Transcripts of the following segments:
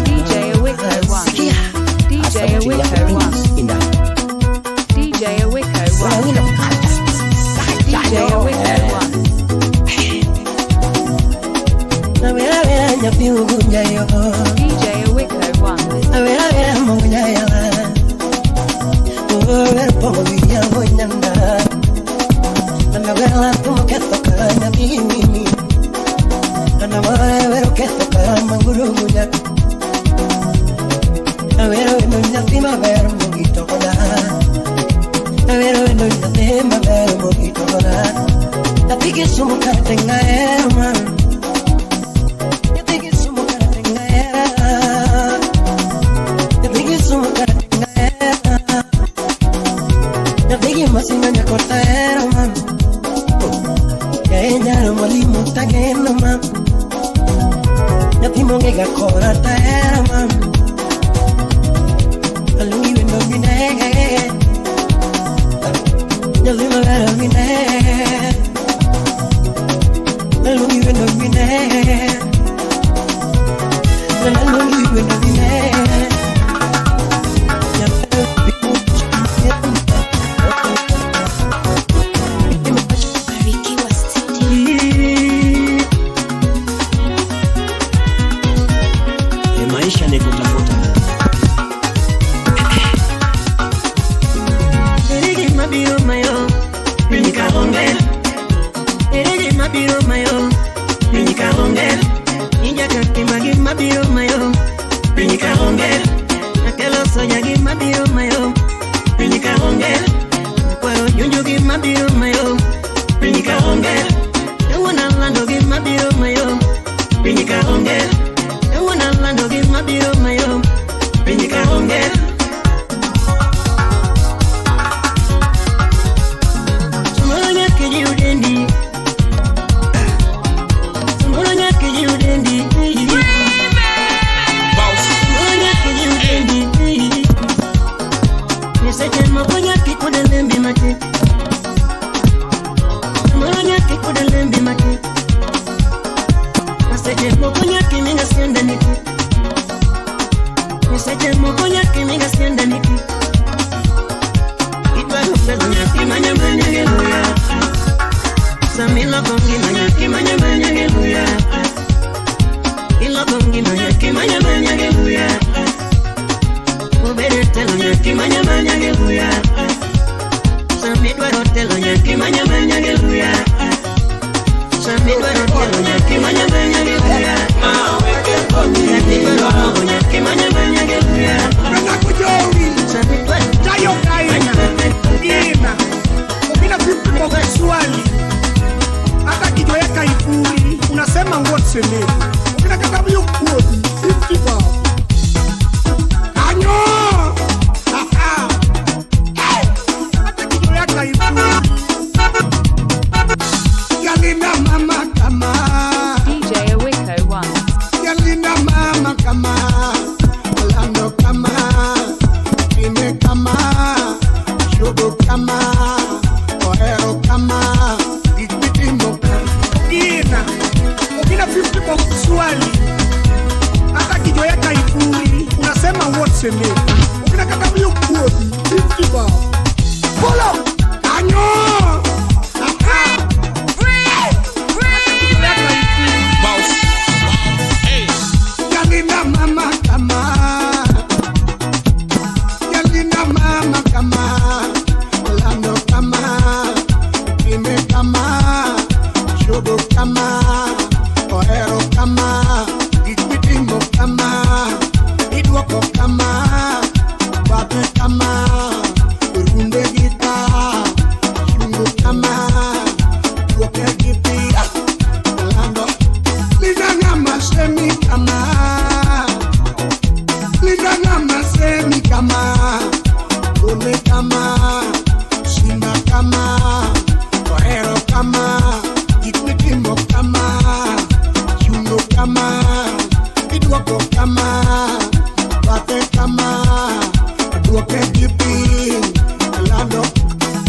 DJ Awiko 1. DJ Awiko 1. DJ Awiko 1. DJ Awiko 1. DJ Awiko 1. Maisha ni kutafuta. DJ Awiko 1. Kama, idwoko kama, bathe kama, duoke gi piny lando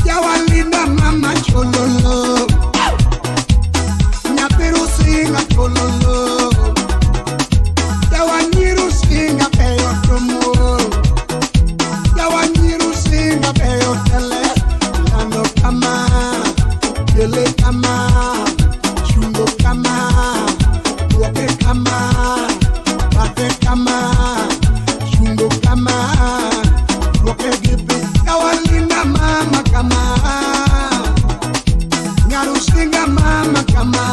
yawalinda mama chololo nyapiru singa chololo yawanyiru singa peyo tomo yawanyiru singa peyo tele lando kama yele kama chungo kama duoke kama bate kama chungo kama duoke gipi yawalinda mama kama nyarusinga mama kama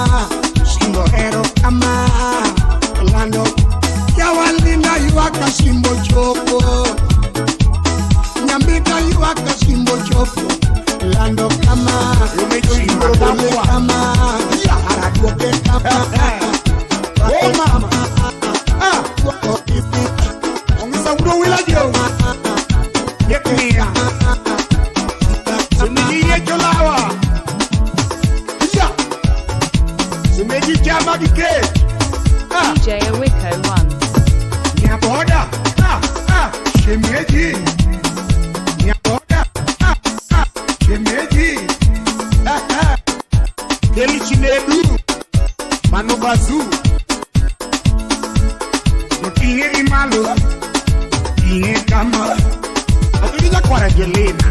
singo hero kama lando yawalinda ywaka simbo chopo nyambita ywaka simbo chopo lando kama simbo kama araduoke kama oh mama ah ongeza udo wilajo yekmia semeji cholawa ya semeji chama dike DJ Awiko 1. nyaboda ah ah shemeji nyaboda ah ah shemeji ah ah keli chinedu manobazu otinge gi malo tinge kama adonija kwara jelena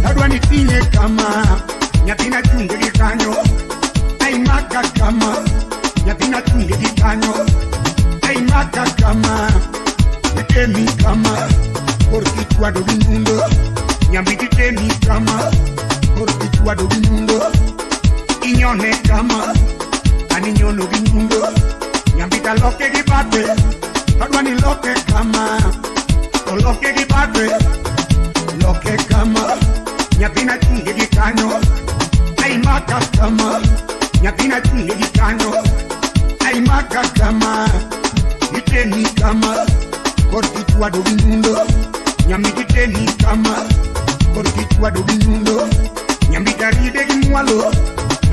adwa ni tinge kama nyathina chunge gi kanyo aimaka kama nyathina chunge gi kanyo aimaka kama itemi kama korki chwado gi nyundo nyambiti temi kama korki chwado gi nyundo inyone kama aninyono gi nyundo nyambita loke gi bathe adwa ni loke kama to loke gi bathe loke kama nyathina chunge gi kanyo aimaka kama nyathina chunge gi kanyo aimaka kama itemi kama korki chwado gi nyundo nyambiti temi kama korki chwado gi nyundo nyambita ride gi mwalo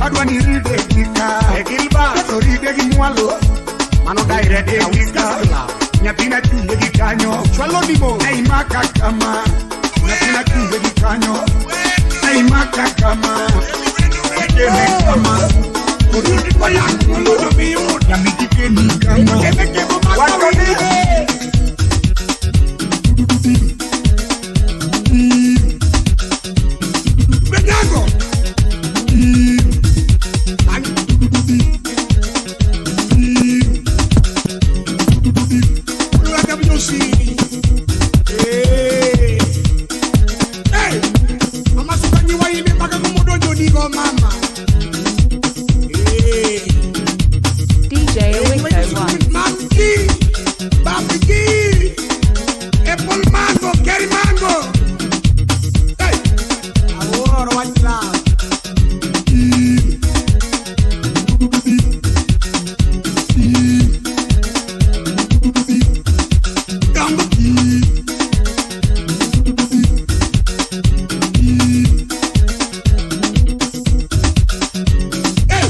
adwa ni ride gi ka e to ride gi mwalo mano direct e ka nyathina chunge gi kanyo chwalo dimo aimaka kama nyathina chunge gi kanyo aimaka kama itemi kama orudi kwa yangu ludo miyud nyambiti temi kama Wakoni Benyago Hey, mama sikanyi waine mpaka kumudojo digo mama. Hey. DJ Awiko 1. Mamki, babiki, apple mango, carry mango. Hey, aworo wachla. Gambo. Hey,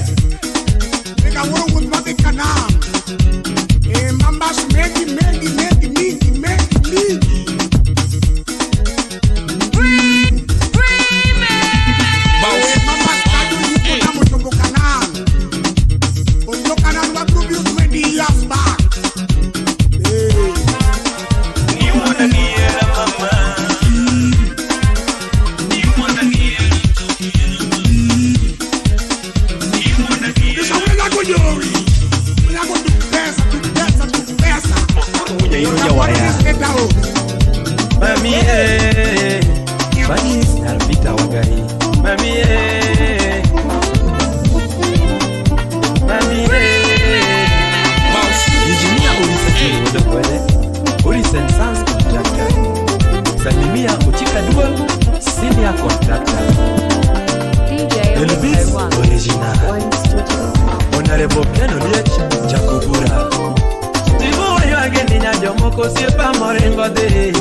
nigga, woro wut kanam. Eh, mambas megi megi megi migi megi migi. Eh, mambas kadu yuko na mutombo kanan. Ondo kanan wa group you 20 years back. Eh. This is where I go yori. Where I go do pesa, do pesa, do pesa. Jawaya. Mami eh, Banis Narvita Wagari. Mami eh, Mami eh. Engineer Olisa Odokwele, Olisen Sans Contractor. Salimia Ochika Dual, Senior Contractor. DJ Elvis Awiko 1. Original. Honorable Piano Liech Jakobura. Tibu waywage ni nyajomoko osiepa moringo dhi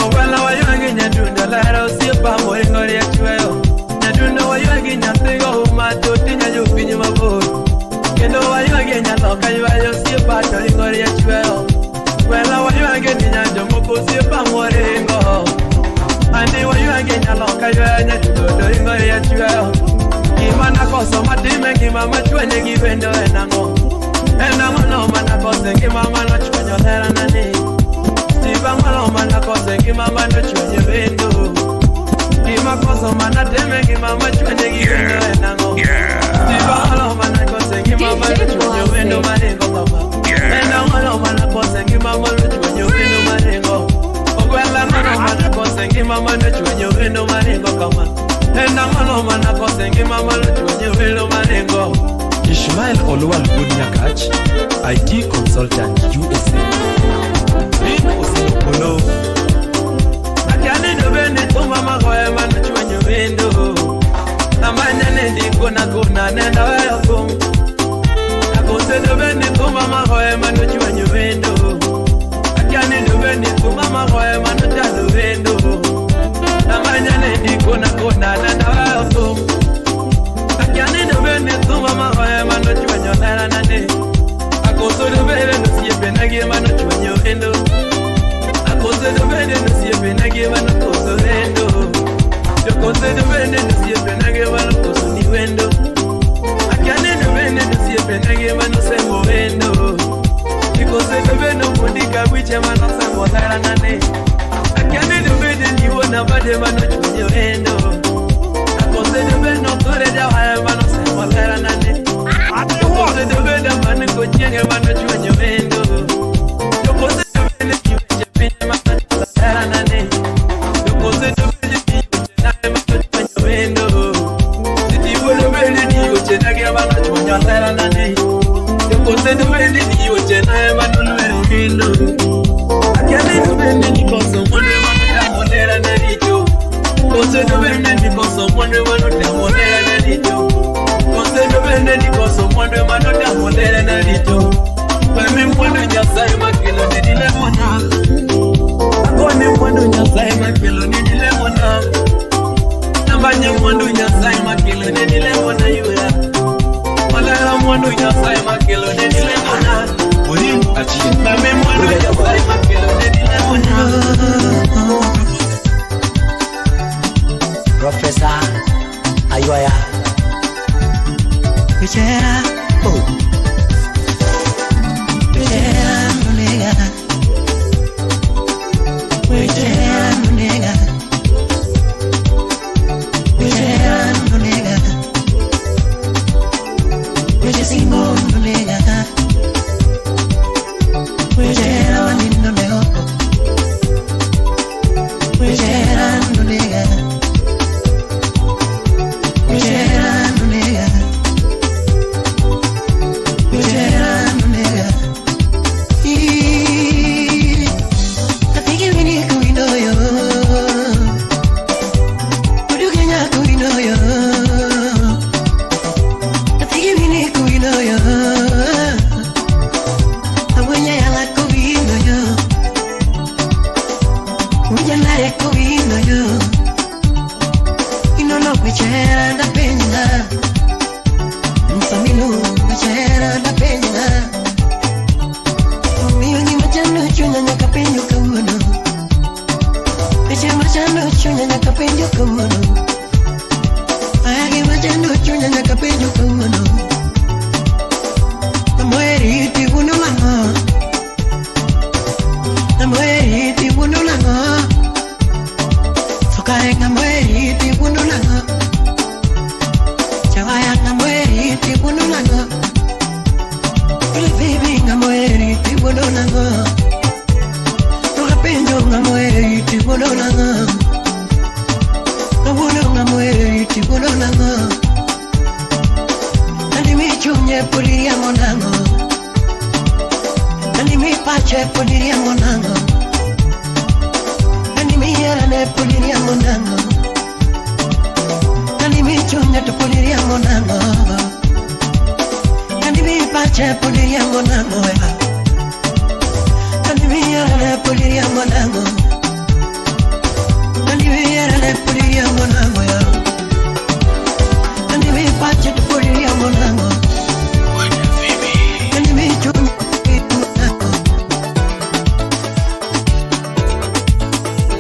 Ogwala waywage nyadundo lero osiepa moringo riechweyo Nyadundo waywage nyathigo uma toti nyajopiny mabor Kendo waywage nyaloka ywayo osiepa to ringo riechweyo Gwela waywage ni nyajomoko osiepa moringo An kaywaya nyadundo to ringo riachweyo. Gima nakoso matime ngima machwenye gi wendo en ang'o? En ang'o no manakose ngima manochwenyo herana ni? Steve ang'o no manakose ngima manochwenyo wendo? Gima koso manatime ngima machwenye gi wendo en ang'o? Steve ang'o no manakose ngima manochwenyo wendo maringo kama? En ang'o no manakose ngima manochwenyo wendo maringo? Ogwela ang'o no manakose ngima manochwenyo wendo maringo kama? En ang'o no manakose ngima manochwenyo wendo maringo? Ishmael Oluwal Wuod Nyakach, IT Consultant USA. Bin Osipolo. Akiani dobeni tuma magoye manochwenyo wendo. Namanya nendi kona kona nenda weyo kum. Akose dobeni tuma magoye manochwenyo wendo. Akiani dobeni tuma magoye manochado wendo. Namanya nendi kona kona nenda weyo kum. Akiani dobeni tuma magoye manochwenyo lera nane. Akose dobeni nosiepe nagi manochwenyo wendo. Akose dobeni nosiepe nagi manokoso wendo. Jokose dobeni nosiepe nagi manokoso ni wendo. Akiani dobeni nosiepe nagi manosembo wendo. Ikose dobeni omundika wiche manosembo lera nane. Akiani dobeni niwona bade manochwenyo wendo. Akose dobeni otore jawaya manosembo lera nane. Jokose dobeni manokochienge manochwenyo wendo. Jokose dobeni niweche piny manochwenyo lera nane. Jokose dobeni niweche nae manochwenyo wendo. Sitiwo dobeni niweche nage manochwenyo lera nane. Jokose dobeni niweche nae manolwero wendo. Akiani dobeni nikoso mwanwe manotamo lera naricho. Kose dobeni nikoso mwanwe manotamo lera naricho. Kose dobeni nikoso mwanwe manotamo lera naricho. Mami mwandu Nyasaye makelo nidile mwana. Agone mwandu Nyasaye makelo nidile mwana. Nambanye mwandu Nyasaye makelo nidile mwana yura. Malala mwandu Nyasaye makelo nidile mwana. Maureen Achieng. Mami mwandu Nyasaye makelo nidile mwana. Professor Aywaya. Bichera, oh. Bichera nunega. Bichera nunega. Bichera nunega. Bichera nunega. Bichera nunega. Bichera nunega. Bichera nunega. Bichera nunega.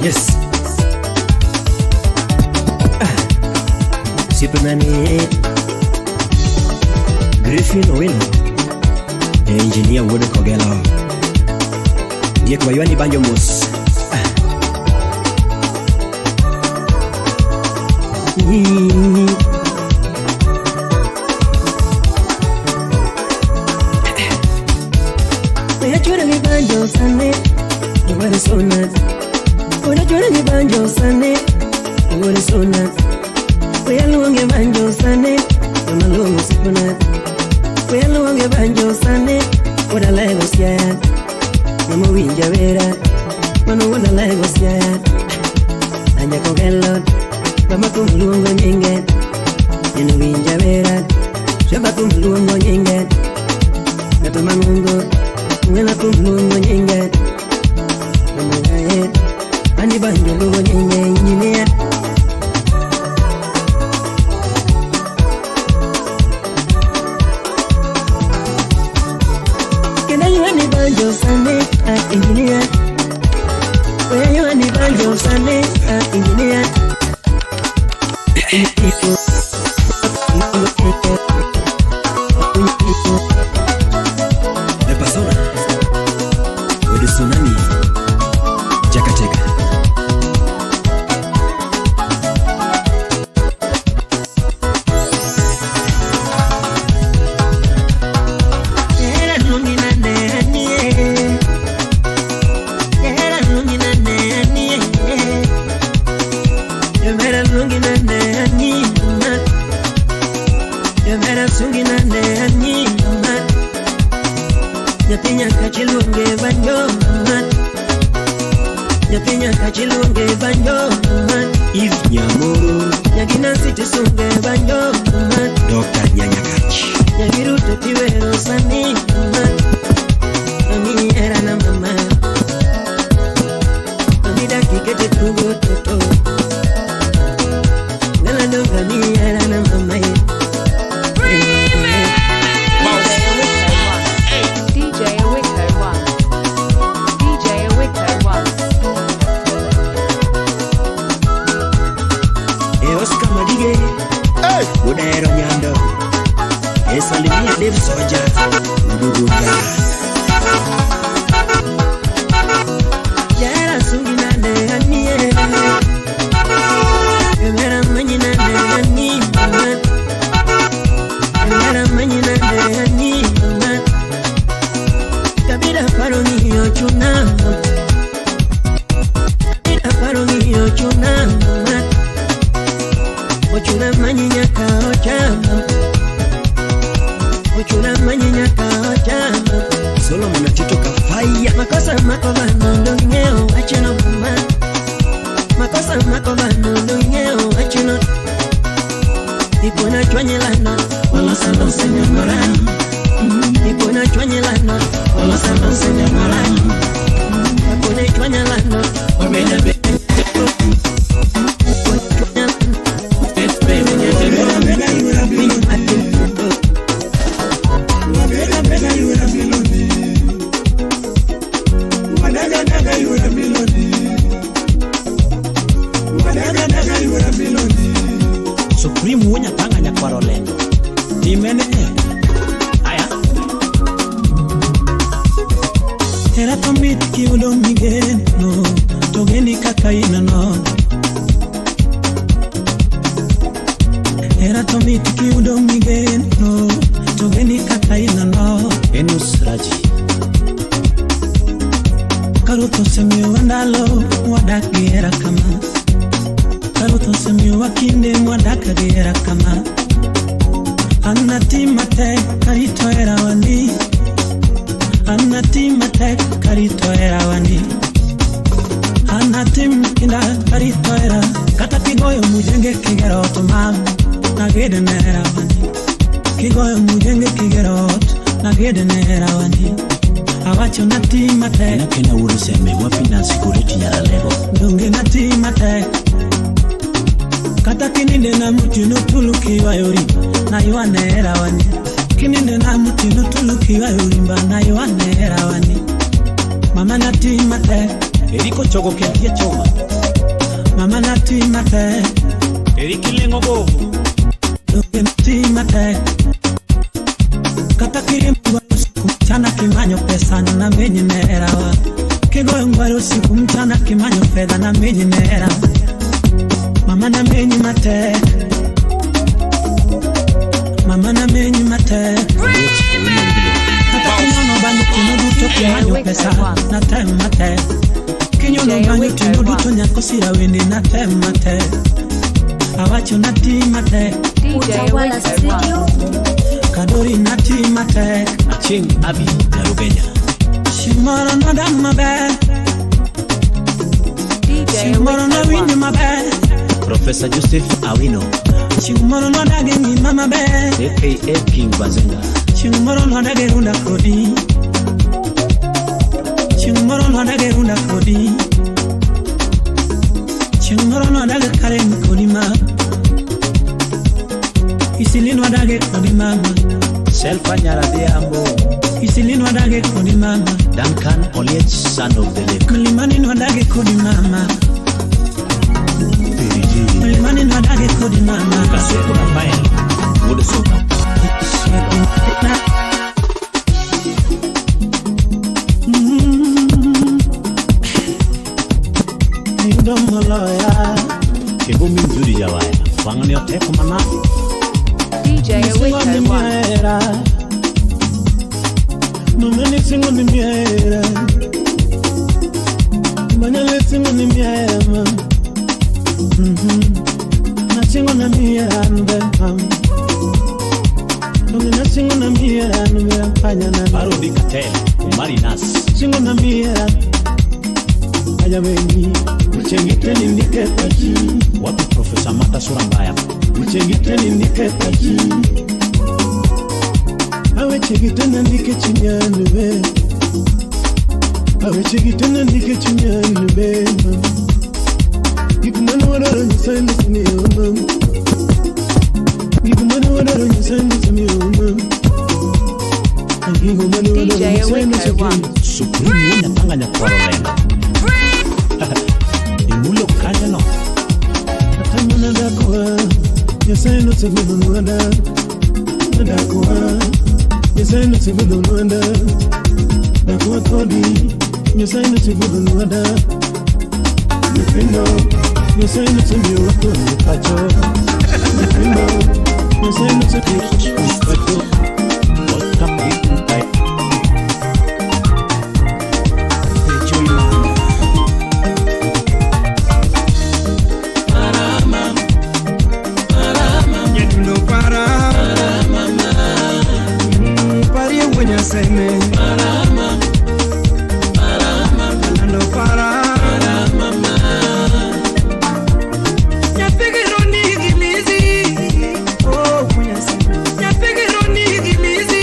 Yes. Osiepna ni Griffin Owino, engineer wuod Kogelo. Diek waywani banjo mos. Unachora mibanjo sane, you so nice. Unachora mibanjo sane, you so nice. Uyaluonge banjo sane, maluongo sipuna. Uyaluonge banjo sane, udalego siaya. Mama winja vera, mano udalego siaya. Anya kogelo, mama kumluongo nyinge. Neno winja vera, shaba kumluongo nyinge. Ngato mangungo, ngena kumluongo nyinge. Mama gae, ani banjo luongo nyinge engineer. Banjo sane a engineer. Where you ani banjo sane a engineer. The Persona with the Tsunami Jakatega. Eve Nyamoro, Dr. Nyanyakach. DJ Awiko 1. DJ Awiko 1. E Oscar Madige, Udahero Nyando, e Salimia Dave Soja, Udugu Gas. Yara sungi na ne anie, Yara manyi na ne ani mama, Yara manyi na ne ani mama, Kabila paro ni ochuna, Kabila paro ni ochuna mama, Ochuna manyi nyaka ochama, Ochuna manyi nyaka ochama. Solomon Atito Kafaya. Makosa makoba nondo ngeo achino mama. Makosa makoba nondo ngeo achino. Ipona chwanyelano walosa losa nyamorani. Ipona chwanyelano walosa losa nyamorani. Ipona chwanyelano wamena be. Supreme wuonya panga nyakwaro lendo. Timene e. Aya. Hera to mit kiyudo migeno, to geni kaka ineno. Hera to mit kiyudo migeno, to geni kaka ineno. Enus Raji. Karuth osemiyowa ndalo mwadak gi hera kama. Karuth osemiyowa kinde mwadak gi hera kama. An natim matek karito herawani. An natim matek karito herawani. An natim kinda karito hera. Kata kigoyo mujenge kigero ot mam, nagede ne herawani. Kigoyo mujenge kigero ot, nagede ne herawani. Awacho natim matek. Kena kena wuod Seme wapi Nancy Kureti Nyaralego. Donge natim matek. Kata kininde na mutino tulu kiywayo rimba na ywane herawani. Kininde na mutino tulu kiywayo rimba na ywane herawani. Mama natim matek. Eriko chogo ketie choma. Mama natim matek. Eriki leng'o gogo. Donge nati matek. Kata kiriembo usiku mchana kimanyo pesa na menyi nerawa. Kigoyo ngwaro usiku mchana kimanyo fedha na menyi nera. Mama na menyi matek. Mama na menyi matek. Kata kinyono banyo tino duto kimanyo pesa na tem matek. Kinyono banyo tino duto nyako sira wende na tem matek. Awacho nati matek. DJ Utawala Awiko Studio. 1. Kadori nati matek. Achieng' Abi Nyarugenya. Shimoro nodak maber. DJ Shimoro Awiko nowinjo 1. maber. Professor Joseph Awino Chieng' moro nodag e ngima maber. aka King Bazenga. Chieng' moro nodag e runda kodi. Chieng' moro nodag e runda kodi. Chieng' moro nodag e Karen kodi ma. Isili nodag e kodi mama. Selfa Nyaradhiambo. Isili nodag e kodi mama. Duncan Oliech, son of the lake. Mlimani nodag e kodi mama. Mlimani nodag e kodi mama. Kasuku Rafael. Wuod Suka. Yudo moloya. Kendo min Judy Jawaya. Wang'ni oteko manade. DJ Singo Awiko ni 1. miera. Mama ni singo ni miera. Manyale singo ni miera. Na singo na miera mbe mam. Mama na singo na miera mbe panya na. Parodi Katel. Umari Nas. Singo na miera. Aya weni. Uchengiteni ndike pachi. Wapi Professor Mata sura mbaya. Uchengiteni ndike pachi. Awe chegitena ndike chinyanu be. Awe chegitena ndike chinyanu be. Gikumana wadaro nyisani sini oma. Gikumana wadaro nyisani sini oma. Gikumana wadaro DJ nyisani Awiko sini 1. Supreme wuod Nyatanga nyakwar Olendo. Imulo kanyo no. Atamana dakuwa, Nyasaye nosebedo lwanda. Dakuwa, Nyasaye nosebedo lwanda. Dakuwa kodi, Nyasaye nosebedo lwanda. Nyithindo, Nyasaye nosemiyowa kwe pacho. Nyithindo, Nyasaye nosemiyowa kwe pacho. Oscar Nyadundo para Parie wuo Nyasaye Alando para Nyathi gero nigi lizi. Oh, wuo Nyasaye. Nyathi gero nigi lizi.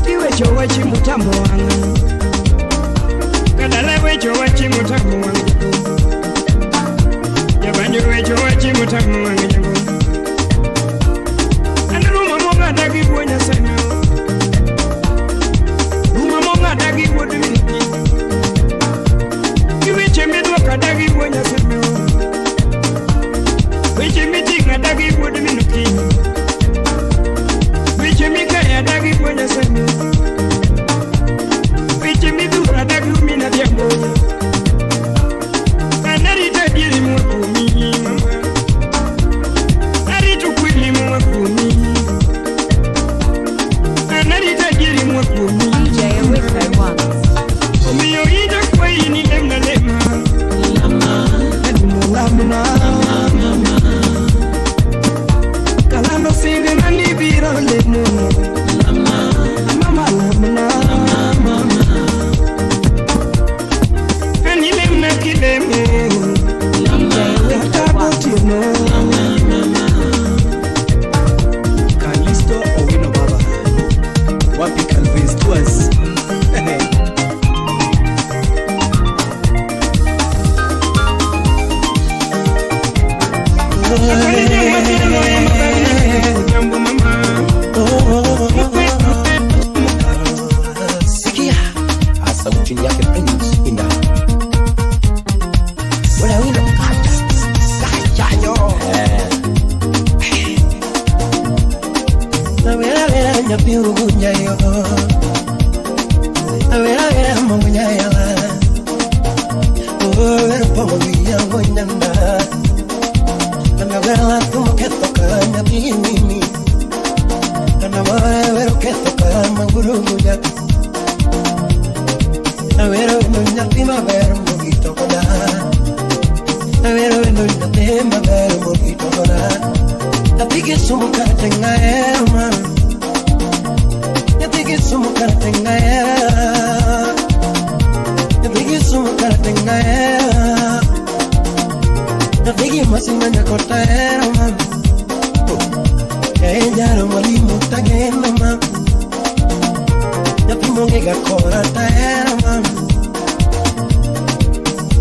Tiwecho weche mutambo wang'a. Kadala wecho weche mutambo wang'a. Jabanjo wecho weche mutambo wang'a jago. An ruma mong'ada gi wuo Nyasaye. Ruma mong'ada gi wuod min gi. Gi weche midwoka dagi wuo Nyasaye. Weche miting'a dagi wuod min gi. Weche mikaya dagi wuo Nyasaye. Weche midhura dagi min adhiambo. An arito adieri moa kuomi mama. Arito kweli moa kuomi. An arito adieri moa kuomi. DJ Awiko 1. Omiyo ida kwayi ni lemna lema. Adundo lamna. Kalando singe mani biro lemo. Mama lamna. Ani lemna kilemo. DJ Awiko Kata 1. gotieno. Kalisto Owino Baba. Wapi Calvin Stewart. Jambo mama. Sikia sauti yake Prince Inda. Wala wino kacha kacha yo. Nyathi ugunya yo. Awera awera mongunya yo. Oh, pongo wiya ngonyanda. Anawera tumo ketho nyathi mimi. Anawera ketho mangurugunya. Awera nyathi maber mogito koda. Awera nyathi maber mogito koda. Nyathi kisumu kata ng'aero ma. Nyathi kisumu kata ng'aero. Nyathi kisumu kata ng'aero. Nyathi gimasinga nyakota ero ma. Ejaro mwalimu tageno ma. Nyathi monge ga kora taero ma.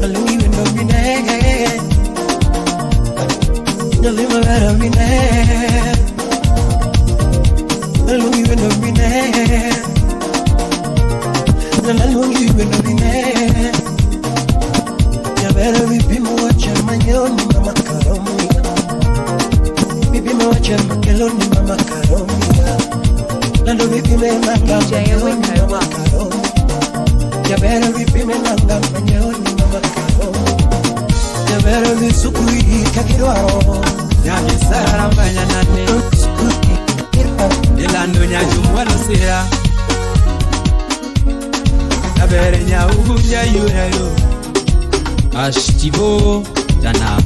Alugi wendo binege. Nyathi maber bine. Alugi wendo bine. Alugi wendo bine. Nyabero vipimo wache manyoni mama karomia. Vipimo wache makeloni mama karomia. Lando vipime nanga manyoni mama karomia. Nyabero vipime nanga manyoni mama karomia. Nyabero visukui kakirwaro. Nyagisara mbanya nane. Ilando nyajumwalo sira. Nabere nyaugunya yurayo. Ashtivo Janam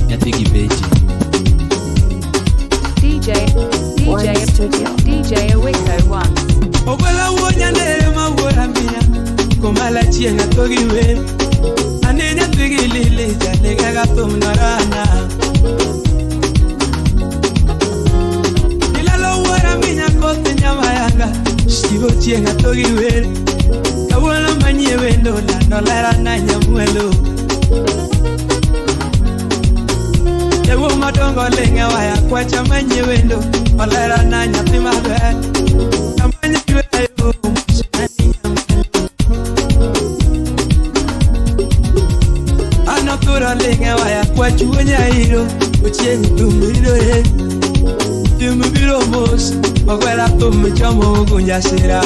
Nyathi gi beche. DJ DJ Studio DJ Awiko 1. Ogwela wuo nyandere ma wuora miya. Komala chieng' atho gi wer. Ane nyathi gi lili janega ga thum norana. Ilalo wuora minya koth nyamayanga. Shtivo chieng' atho gi wer. Kawuono manyie wendo lando lera na nyamwelo. Jawuo madongo ling'e waya kwacha manyie wendo olera na nyathi maber. Kamanya yweyo mosani nyamwelo. An othuro ling'e waya kwachuo nyairo ochieng' thum ridore. Thum biro mos ogwela thum chomo ogunja sira.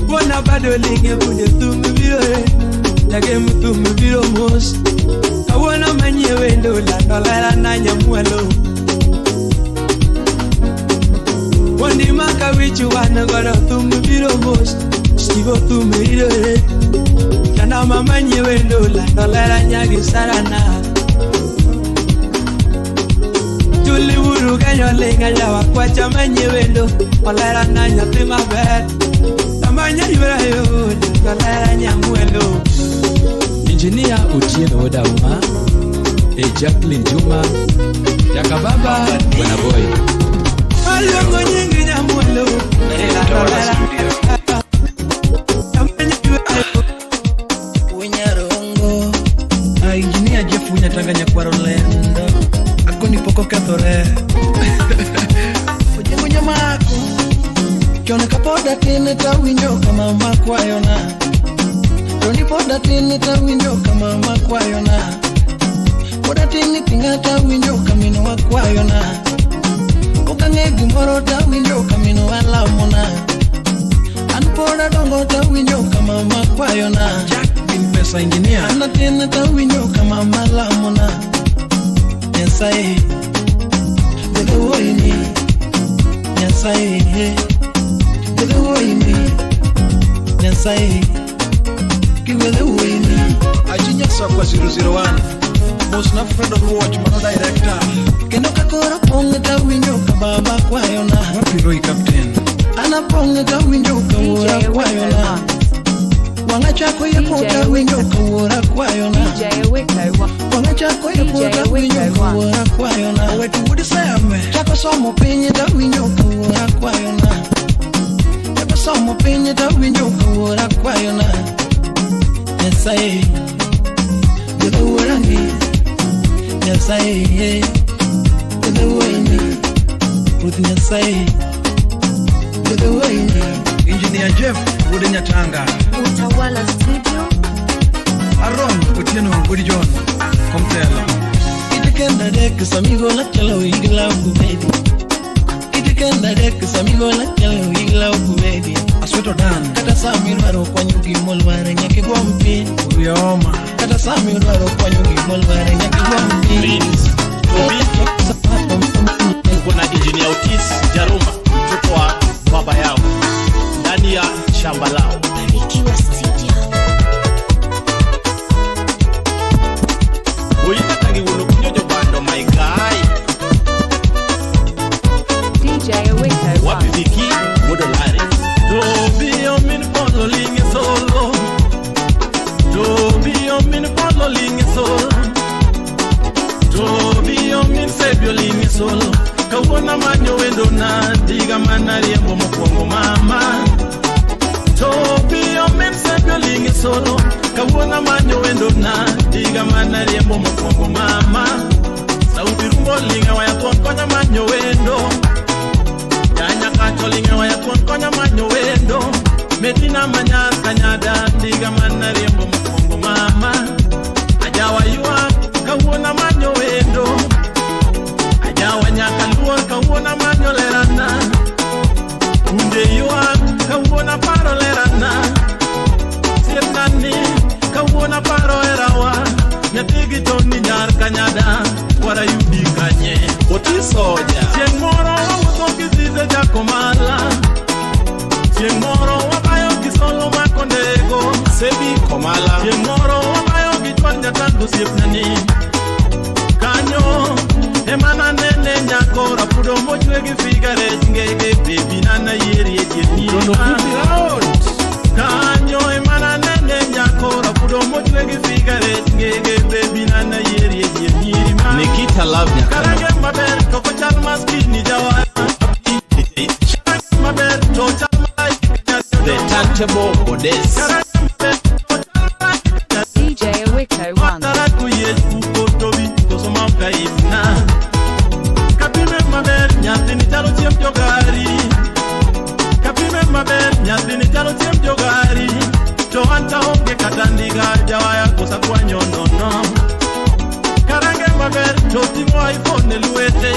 Bona bado linge bunde thum biro re. Jagem thum biro mos. Kawuono manyie wendo lando lera na nyamwelo. Wondi maka wichu wan godo thum biro mos. Stivo thum ridore. Jana mama nyie wendo lando lera nyagi sarana. Tuli wuru kanyo linga yawa kwacha manyie wendo olera na nyathi maber. Tamanya yurayo lando lera nyamwelo. Engineer Otieno Odauma, e Jacqueline Juma, Jakababa Bwana Boy. Aluongo nyingi nyamwelo. Tamanya yurayo. Winyarongo. A engineer Jeff Winyatanga nyakwaro lendo. Akoni pok okethore. Ojengo nyamako. Chon kapod atin tawinjo ka mama kwayona. Chon pod atin tawinjo ka mama kwayona. Pod atin tinga tawinjo ka minwa kwayona. Ok ang'e gimoro tawinjo ka minwa lamona. An pod adongo tawinjo ka mama kwayona. Jack bin pesa engineer. An atin tawinjo ka mama lamona. Nyasaye, gwedho wuoyini. Nyasaye, gwedho wuoyini. Nyasaye, kiwedho wuoyini. Achinya Sakwa 001. Mosna Fred Oluoch mano director. Kendo ka koro pong' tawinjo ka baba kwayona. Wapi Roy Captain. An apong' tawinjo ka wuora kwayona. Wang'a chako yepo tawinjo ka wuora kwayona. DJ Awiko 1. Wang'a chako yepo tawinjo ka wuora kwayona. Owetu wuod Seme. Chako somo piny tawinjo ka wuora kwayona. Chako somo piny tawinjo ka wuora kwayona. Nyasaye, gwedho wuorani. Nyasaye, gwedho wuoyini. Ruoth Nyasaye, gwedho wuoyini. Engineer Jeff wuod Nyatanga. Utawala Studio. Aaron Otieno wuod John Komtelo. Kenda dek samigo la chalo igla baby. Kenda dek samigo la chalo ila okubedi. Asweto Dan. Kata sami dwaro kwanyo gimolware nyaka igwom pi. Uyoma. Kata sami dwaro kwanyo gimolware nyaka igwom pi. Prince Tobi. Kuna Engineer Otis Jaruma, mtoto wa baba yao ndani ya shamba lao. Barikiwa Studio. Uitatagi wulukunyojo bando my guy. DJ Awiko Wapi 1. Viki Modolari. Tobi omin polo linge solo. Tobi omin polo linge solo. Tobi omin sebio linge solo. Kawuono manyo wendo na diga mana riembo mokwongo mama. Tobi omin sebio linge solo. Kawuono manyo wendo na diga mana riembo mokwongo mama. Sauti rumbo linge waya tuon konya manyo wendo. Nyanya kacho linge waya tuon konya manyo wendo. Medina manyar kanyada diga mana riembo mokwongo mama. Ajawa ywak kawuono manyo wendo. Ajawa nyaka luor kawuono manyo lerana. Kunde ywak kawuono paro lerana. Siepnani kawuono paro herawa. Nyathigi to ni nyar kanyada wara yudi kanye. Otisoja. Chieng' moro wawuotho gi Zize Jakomala. Chieng' moro wabayo gi Solo Makondego. Sebi Komala. Chieng' moro wabayo gi Chwal Nyatando osiepnani. Kanyo ema nanene nyako rapudo mochwe gi figa rech ngege bebi nana yieri e dier Tono nyima. fupi round. Kanyo ema nanene nyako rapudo mochwe gi figa rech ngege bebi nana yieri e dier nyirima. Nikita Love Nyakano. Karange maber to ok ochal maskini jawara. Maber to ochal malaika. The Touchable Goddess. DJ Awiko 1. Taraku yesu kotobi koso kaibna. Kapime maber nyathini chalo chiemb jogari. Kapime maber nyathini chalo chiemb jogari. To an ta onge kata ndiga jawaya kosa kwanyo nono. Karange maber to ting'o iPhone e lwete.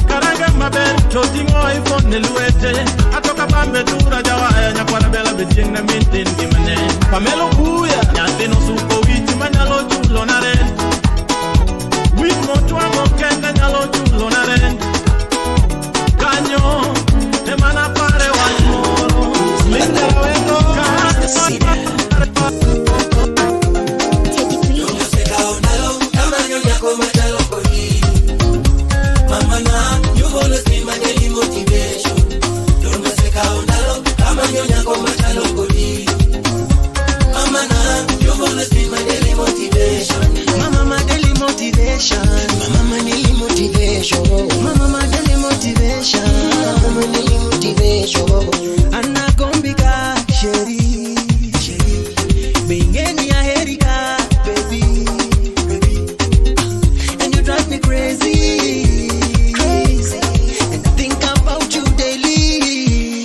Karange maber to ting'o iPhone e lwete. Atoka bambe tura jawaya nyakwara bela be chieng' na maintain ngimane. Pamelo Buya. Nyathino suko wich manyalo chulo na rent. Wich motwang'o kende nyalo chulo na rent. Kanyo ema napare wach moro. Linda Wendo. Mama, my daily motivation. Mama, my daily motivation. Mama, my daily motivation. Mama, my daily motivation. Anagombika sheri, sheri. Bingeni ya herika, baby, baby. And you drive me crazy, crazy. And I think about you daily.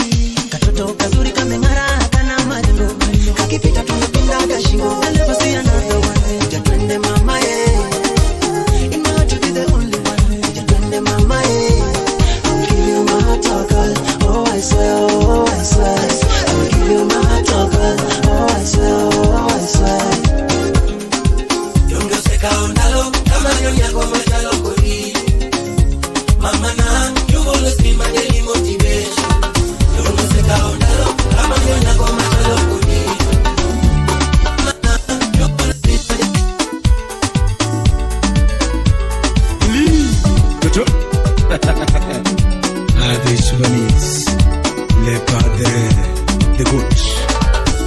Katoto kazuri kameng'ara kana maringo. Kakipita tunapindaga shingo. I never see another one. Kuja twende mama eh. In my heart you be the only one. Kuja twende mama eh. I'll give you my heart, oh girl. Oh I swear, oh I swear. I'll give you my heart, oh girl. Oh I swear, oh I swear. Ah, this one is Le Padre, the Good.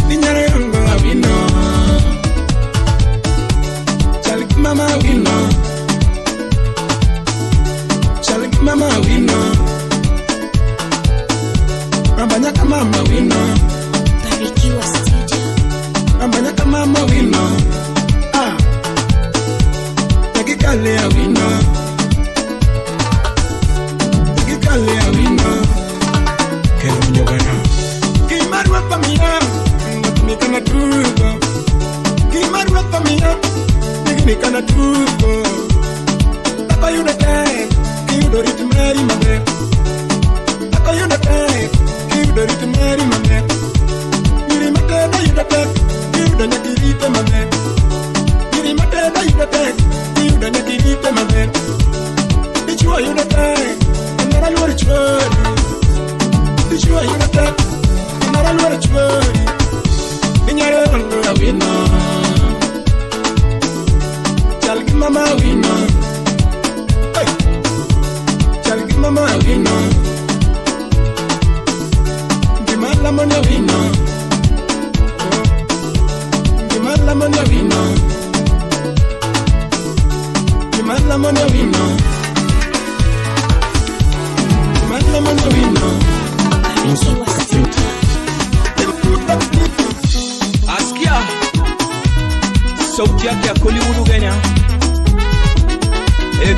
Ninyarengwa wino, Chalik mama wino, Chalik mama wino, Rambanyaka mama wino, Barikiwa Studio. Rambanyaka mama wino, ah, Takikale wino, Takikale wino, Kero nyogana. Kimarwa pamia, Nikana tugo. Kimarwa pamia, Nikana tugo. Aluoro chuori. Inyalo Awino. Chal gi mama Awino. Hey. Chal gi mama Awino. Gima lamo ni Awino. Gima lamo ni Awino. Gima lamo ni Awino. Gima lamo ni Awino. Askia sauti yake ya Kollywood Kenya.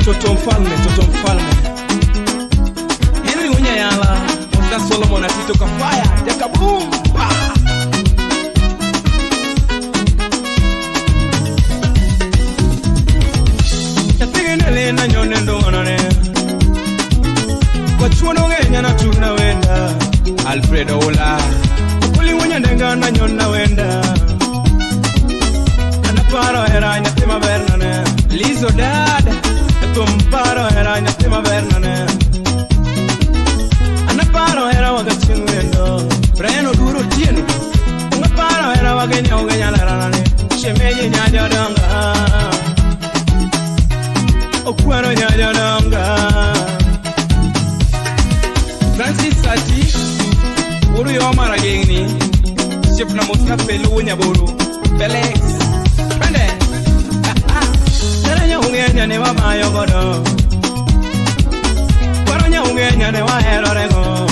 Toto mfalme, toto mfalme. Henry Unyayala, Mr. Solomon Atito Kafaya, Jakaboom. Pa. Yatigene na nyone ndo onone. Kwa chuono Kenya na tuna wenda. Alfredo Ola. Kuli Unyandenga na nyona wenda. Anaparo era nyathi maber nane. Lizo dad. Tumparo era nyathi maber nane. Anaparo era wagaching wendo. Brian Oduro Tieno. Anaparo era wagenya ugenya larane. Shemeji nyajodonga. Okwaro nyajodonga. Francis Ati. Uru yo maragengni. Shipna mosna pelu nyaburu. Felix. Pende. Nya ungenya ne wamayo godo. Kwaro nya ungenya ne waherorego.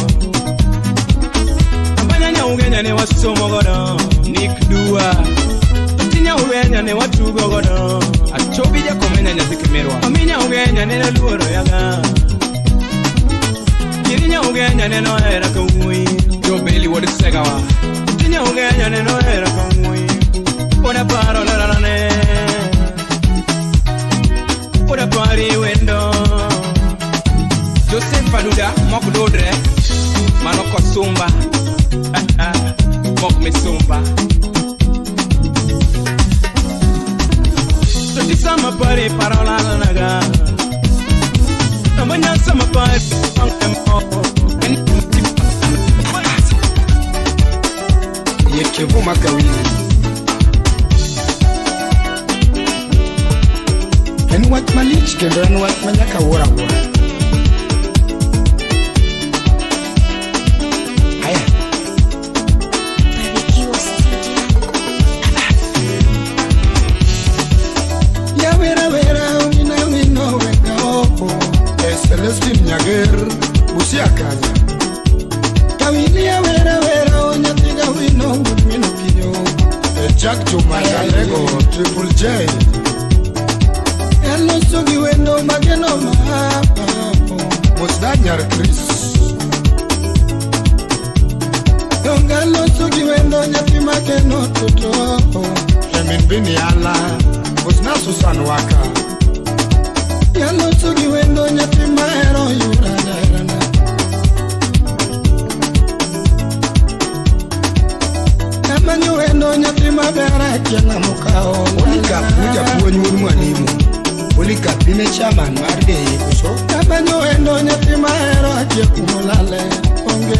Ambanya nya ungenya ne wasomo godo. Nick Dua. Tinya ungenya ne watugo godo. Achobi jakomenya nyathi kimirwa. Aminya ungenya ne luoro yaga. Kirinya ungenya ne nohera kawuoyi. Jobeli wuod Segawa. Tinya ungenya ne nohera kawuoyi. Oda paro larane. Oda pari wendo. Joseph Aduda mok dodre. Mano kosumba. Mok misumba. Toti sama pari parola naga. Amanya sama pari Yekevuma kawili. En wach malich kendo en wach ma nyaka wuor awuora. Aya. Barikiwa Studio. Ya wera wera wina wino weka oko. E Celestine Nyager Busia Kanya. Kawili ya wera wera onyathiga wino wino kinyo. E Jack Juma Jalego Triple J. Aloso gi wendo mageno ma Mosna nyar Chris. Donga loso gi wendo nyathi mageno toto. Emin Bini Ala Mosna Susan Waka. Aloso gi wendo nyathi mahero yura derana. Amanyo wendo nyathi maber akia ng'ama okawo. Monica Puja puonj wuod mwalimu. Monica bine chairman mar Deye koso? Amanyo wendo nyathi mahero akia kumolale. Onge.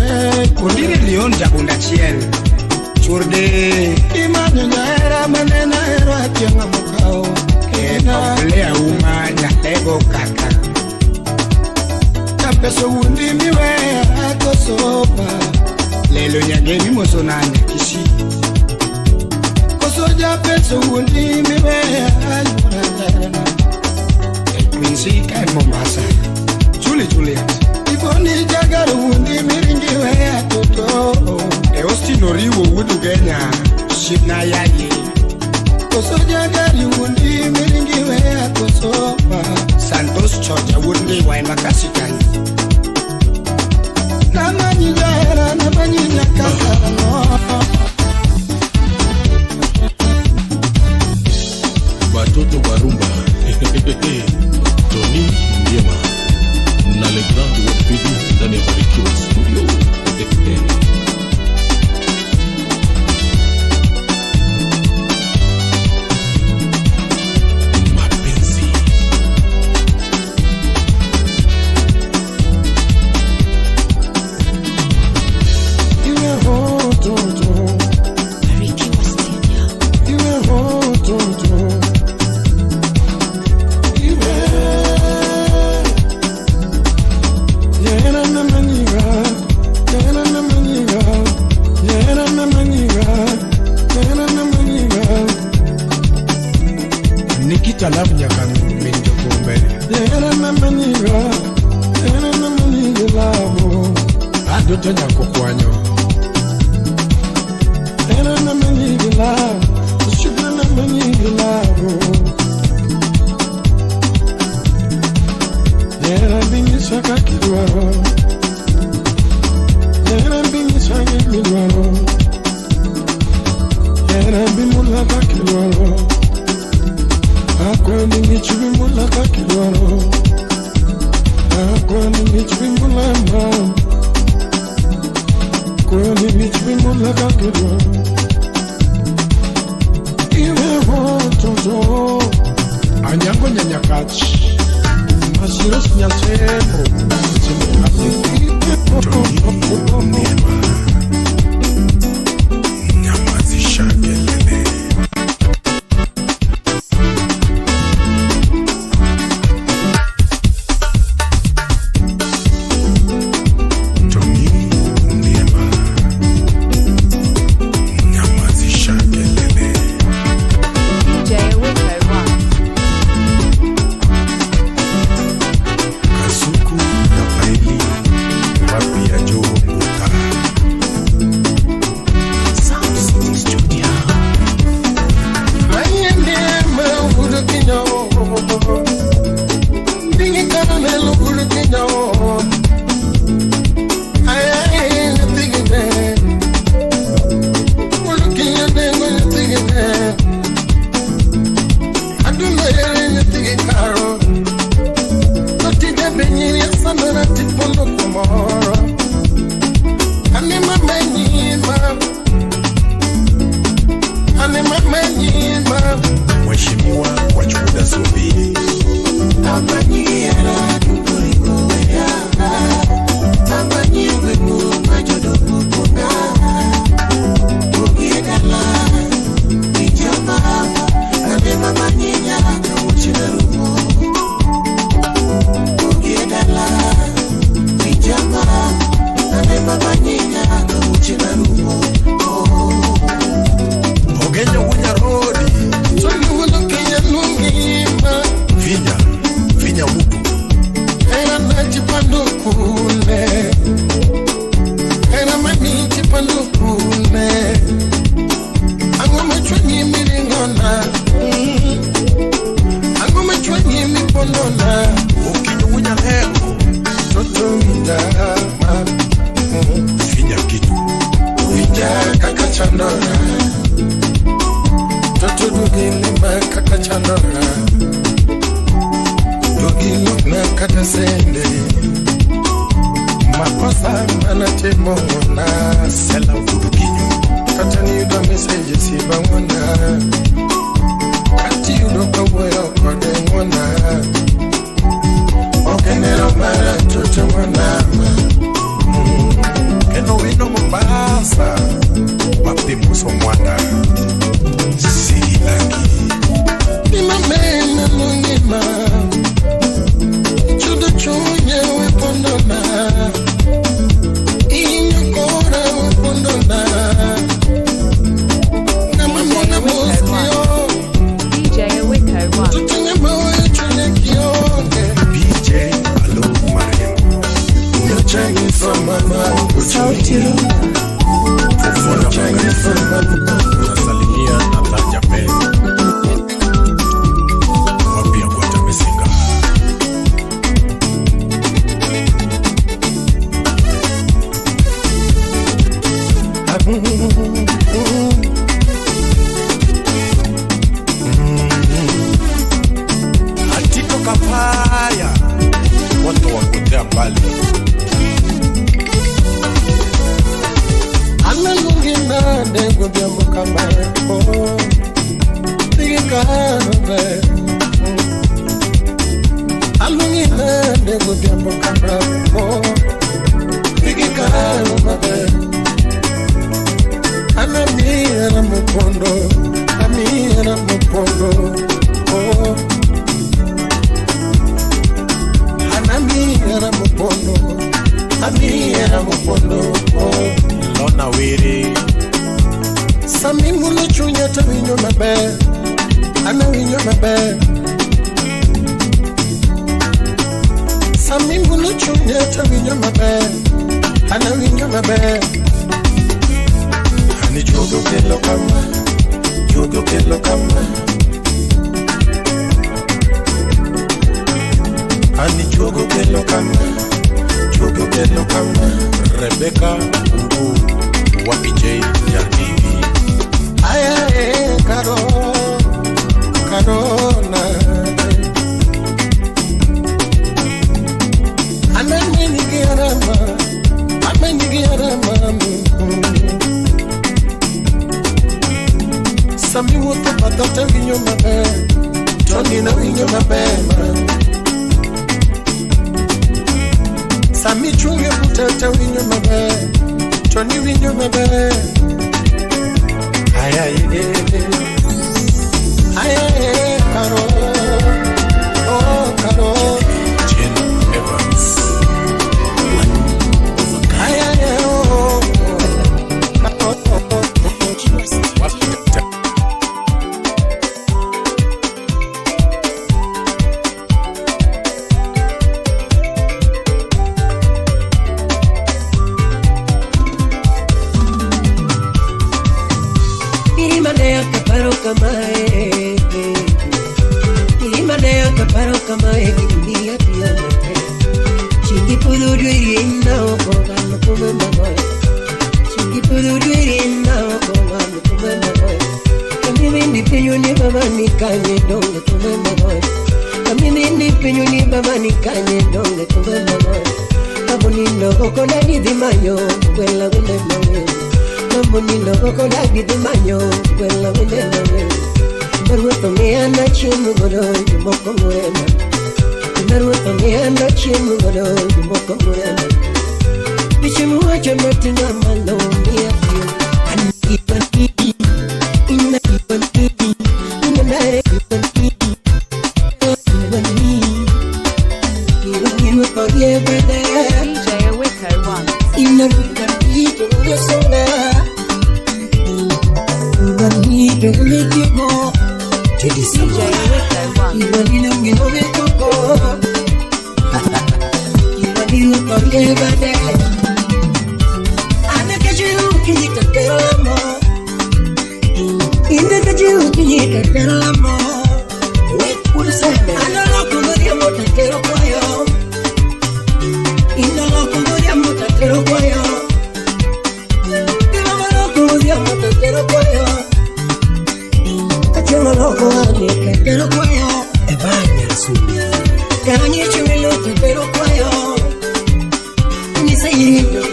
Ondiri Leon jabunda achiel. Churde. Imanyo nyahera maneno ahero akia ng'ama okawo. Oblea uma nyalego kaka. Kapeso wundi miweya kosopa. Lelo nyagemi moso na nyakisi. Koso japeso wundi miweya yura derana. Quincy ka en Mombasa. Julie Juliet. Ivoni jagaro wundi miringi weya toto. E Austin oriwo wuod Ugenya. Shipna yaye. Koso jagari wundi miringi weya kosopa. Santos Choja wuod Ndiwa Embakasi kanyo. Namanyi jahera namanyi nyakasano. Batoto barumba. Tony Ndiema na Le Grand Wapidi ndani ya Barikiwa Studio. Mapenzi Iwe ho. Chula kakidwa Iwe wototo Anyango nyanyakach Masiros nyasemo Nyamazisha kelele. Tony Ndiema, nyamazisha kelele. DJ Awiko 1. Kasuku na Paeli wapi ya Joe Muta. Sound City Studio. Mheshimiwa Wachuda Zumbi. Ogenyo Wunyarodi. Vinya, vinya mutu. Okinyo Wunyalego. Vinya kitu. Kaka chandora Toto dugilima kaka chandora Dugiluna kata sende Makosa manatimo ngona Sela Udukinyo. Kata niyudo message siba ngona Kati yudo kawuoyo kode ngona Okenero mara toto ngona Keno wino Mombasa. Wapi Muso Mwana. Silaki. Nimamena nungima Chudo chunye wepondona Inyokora wepondona Namamona moskio DJ Awiko 1. Tutinge moyo chune kionge PJ Alo Marembo. Nyochangi mama Sauti Rumba. Fofona Nyochangi mama Tunasalimia na Taja Ben. Wapi ya Gwata Mesinga. Atito Kapaya. Moto wa kutea mbali. Analungina nego byambo kamako Tigikabe Alungina nego byambo kamako Tigikabe Anamira mupondo Amira mupondo Oh Anamira mupondo Amira mupondo Oh Lona Wiri. Sami mulo chunya to winjo maber Ana winjo maber Sami mulo chunya to winjo maber Ana winjo maber Ani juogo kelo kama Juogo kelo kama Ani juogo kelo kama Juogo kelo kama Rebecca Ungu. Wapi J Nyarbibi. Aye, karo, karona. Ameni giarama, ameni giarama. Sami wuotho batha tawinjo maber, to nina winjo maber ma. Sami chung' e buta tawinjo maber, to niwinjo maber. Ay ay ay ay karo, oh karo. Jen Evans. Ay ay oh, oh, oh.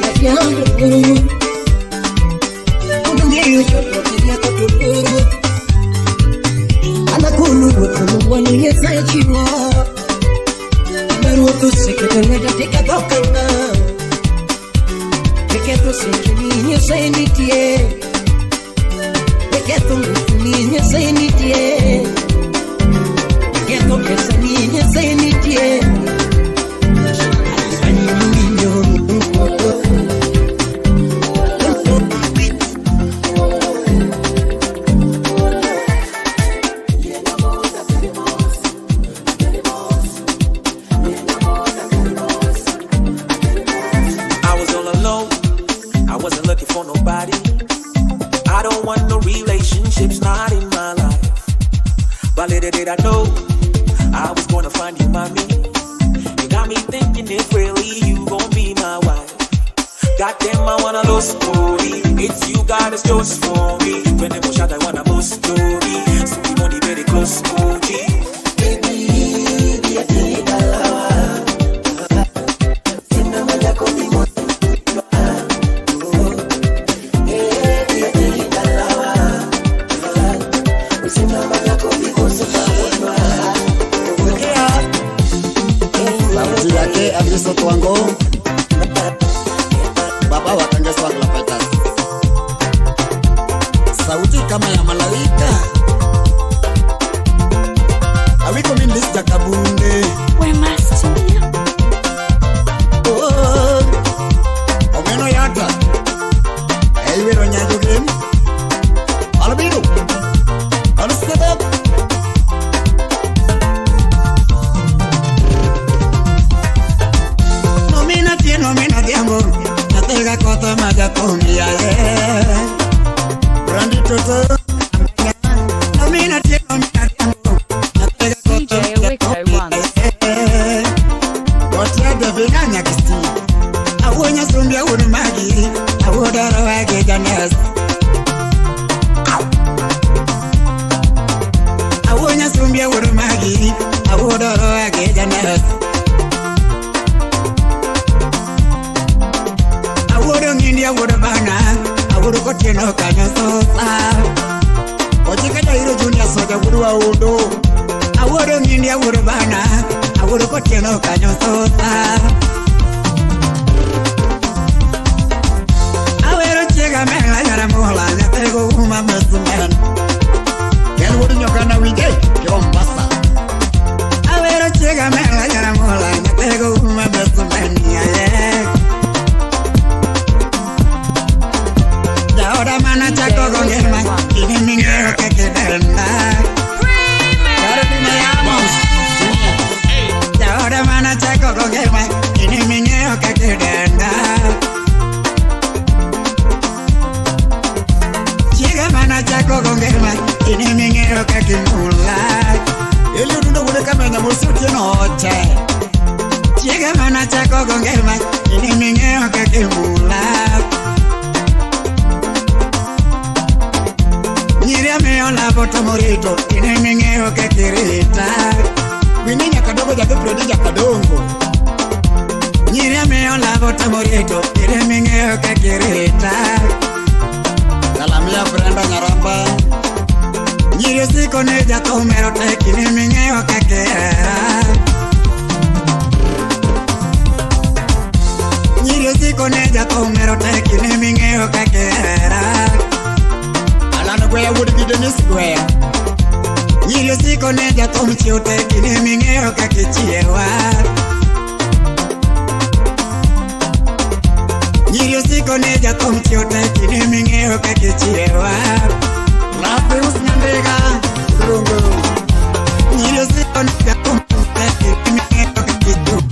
DJ Awiko 1. DJ Awiko 1. I was all alone. I wasn't looking for nobody. I don't want no relationships, not in my life. But little did I know I was gonna find you, mommy. You got me thinking if really you gon' be my wife. Goddamn, I wanna lose story. It's you, God, it's just for me. When they push out, I wanna move story. So we money very close, OG. Sauti yake Abiso Twango, baba wa Kangeswa Klapetas. Sauti kama ya malaika. Awiko mindis jakabunde. Oh, omeno yata. Eiwero nyanjo game. Albino. Al-Sabab. Nomina tie, nomina diambo, natega kota maga komia Brandi Toto. Nomina tie, nomina diambo, natega DJ kota Awiko 1. Watia devina nyakisti. Awonya sumbia unumagi, awodoro wage janes. Awonya sumbia unumagi, awodoro wage janes. Awodo ngindi awodo bana, awodo kotieno kanyo sosa. Ochika Nyamera wuod Waundo. Awuoro ng'indi awuoro bana, awuoro kotieno kanyo sotha. Awero chiega mela nyara mola nyathego uma mesmen. Kel wuod Nyokana winje ki Mombasa. Awero chiega mela nyara mola nyathego uma mesmen yaye. Jaoda mana chako go ngima, kine ming'eyo kaka denda. Jaoda mana chako go ngima, kine ming'eyo kaka denda. Chiega mana chako go ngima, kine ming'eyo kaka mula. Eli Odundo wuod Kamenya mosi Otieno oche. Chiega mana chako go ngima, kine ming'eyo kaka mula. Nyiri amiyo labo to morito, kine ming'eyo kaka irita. Winnie Nyakadogo jathi Fredi Jakadongo. Nyiri amiyo labo to morito, kine ming'eyo kaka irita. Salamia Brenda Nyaramba. Nyiri osiko ne jathum mero tek, kine ming'eyo kaka ihera. Nyiri osiko ne jathum mero tek, kine ming'eyo kaka ihera. Alan Gweya wuod gi Dennis Gweya. Nyiri osiko ne jathum chiew tek, kine ming'eyo kaka ichiewa. Nyiri osiko ne jathum chiew tek, kine ming'eyo kaka ichiewa. Rafius Nyandiga Rongo. Nyiri osiko ne jathum chiew tek, kine ming'eyo kaka ichiewa.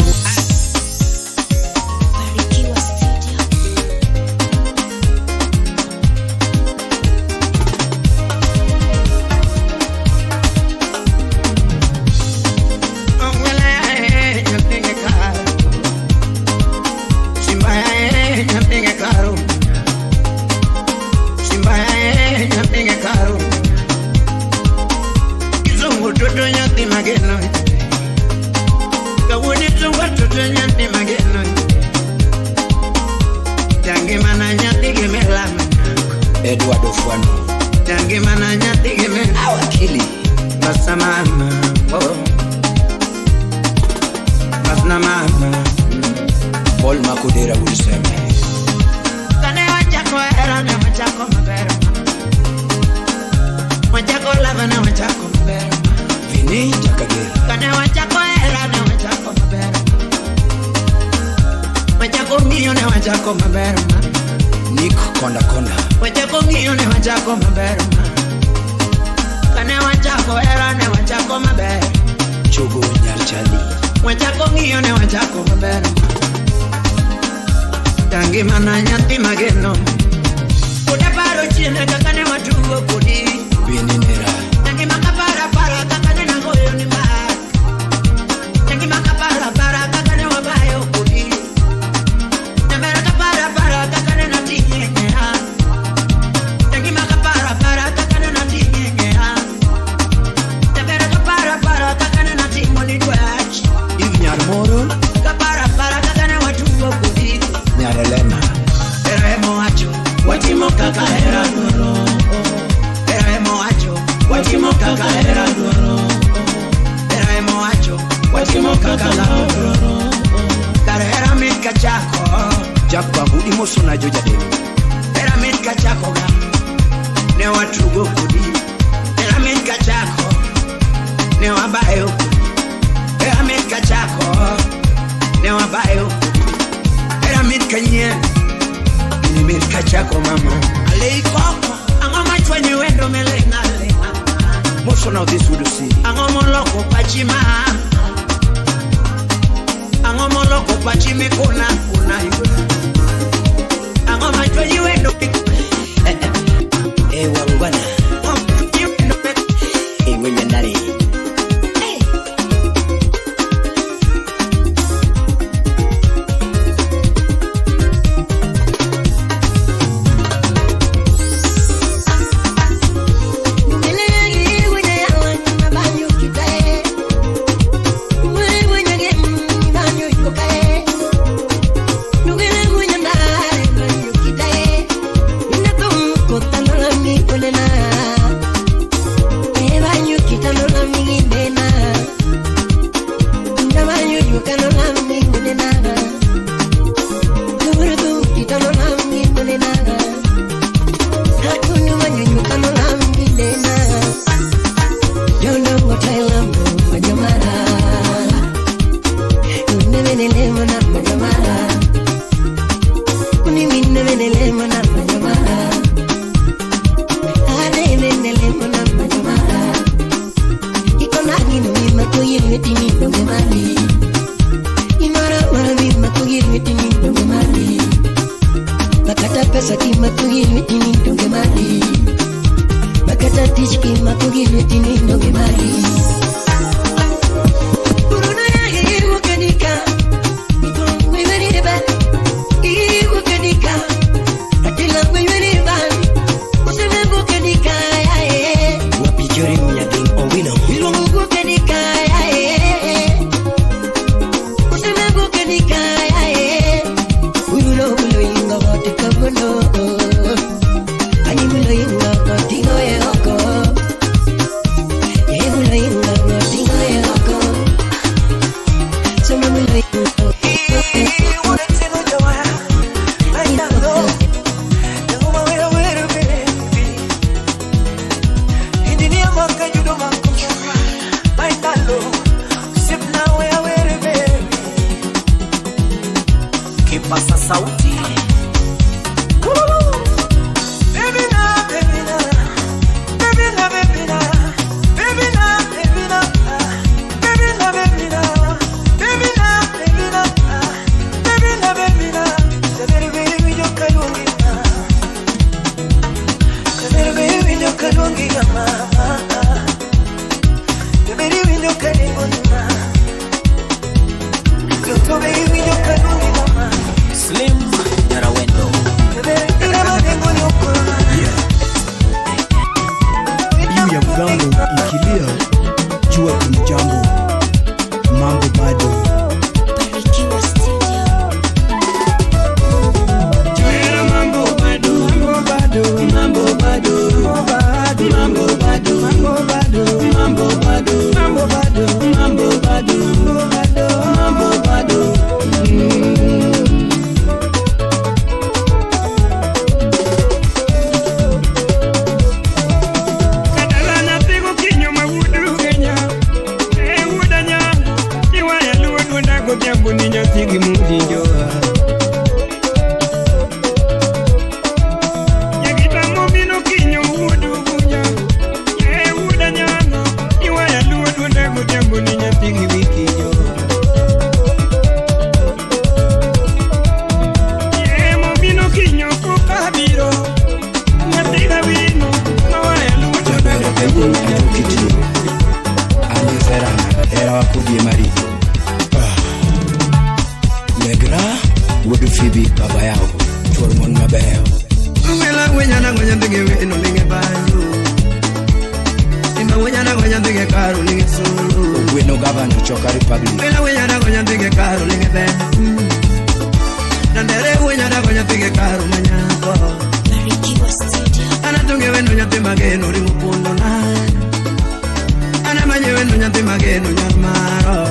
Barikiwa Studio. Edward Ofwano. Awakili. Mama, oh. Masna mama. Paul Makudera Wilson. Kane wachako hera ne wachako maber ma. Wachako lava ne wachako maber ma. Vini Jakagera. Kane wachako hera ne wachako maber ma. Wachako ng'iyo ne wachako maber ma. Nick Konda Konda. Wachako ng'iyo ne wachako maber ma. Kane wachako hera ne wachako maber. Chogo Nyarchali. Wachako ng'iyo ne wachako maber ma. Tangimana nyathi mageno. Koda paro chien kaka ne watugo kodi. Bini Nera. Tangima kapara para kaka ne nagoyo ni mar. Tangima kapara para kaka ne wabayo kodi. Nyamera kapara para kaka ne nating'eng'ea. Tangima kapara para kaka ne nating'eng'ea. Nyamera kapara para kaka ne natimo ni dwach. Eve Nyarmoro. Kapara para kaka ne watugo kodi. Nyarelema. Hera emowacho, watimo kaka hera dwaro. Hera emowacho, watimo kaka hera dwaro. Hera emowacho, watimo kaka love dwaro. Kar hera mit kachako, Jack Babu imoso na Joja Deo. hera mit kachako ga, ne watugo kodi. Hera mit kachako, ne wabayo kodi. Hera mit kachako, ne wabayo kodi. Hera mit kanyien, ni mit kachako mama. Alei koko, ang'o machwanyi wendo meling' aling'a. Moso now this would see. Ang'o moloko pachi ma? Ang'o moloko pachi mikuna kuna yo? Ang'o machwanyi wendo Eh wangwana. Eh wenyandari. Nugele lweti ni donge mari. Makata tich kimako gi lweti ni donge mari. Bruno ya iwukanika, iwukanika, iwukanika, atila iwukanika, usemewukanika eh. Wapichori mnyading owino. Iwukanika eh. Usemewukanika eh. Ulo ulo inga wote kabono. Ani ulo inga wote ngoe oko. Ulo inga wote ngoe oko. Sema ulo inga. Kipasa sauti. Baby na, baby na, baby na, baby na, baby na, baby na, baby na, baby na, baby na, baby na, baby na, baby na, baby baby yo kalungi na, baby baby yo kalungi na mama, baby baby yo kalungi na, yo baby yo kalungi na mama. Slim Nyarawendo. Juu ya mgambo ikilia, jua kuna jambo, mambo bado. Barikiwa Studio. Mambo bado, mambo bado, mambo bado, mambo bado, mambo bado, mambo bado, mambo bado, mambo bado, mambo bado, mambo bado. Legra wuod Phoebe baba yao chuor mon mabeyo. Ngwela ngwenyana ngwenya ndege weno linge banjo. Imba ngwenyana ngwenya ndege karo linge solo. Ogweno gavana Choka Republic. Ngwela ngwenyana ngwenya ndege karo linge ben. Nandere ngwenyana ngwenya ndege karo manyako. Barikiwa Studio. Anatunge weno nyathi mageno ringo pundo na. Ana manye weno nyathi mageno nyar maro.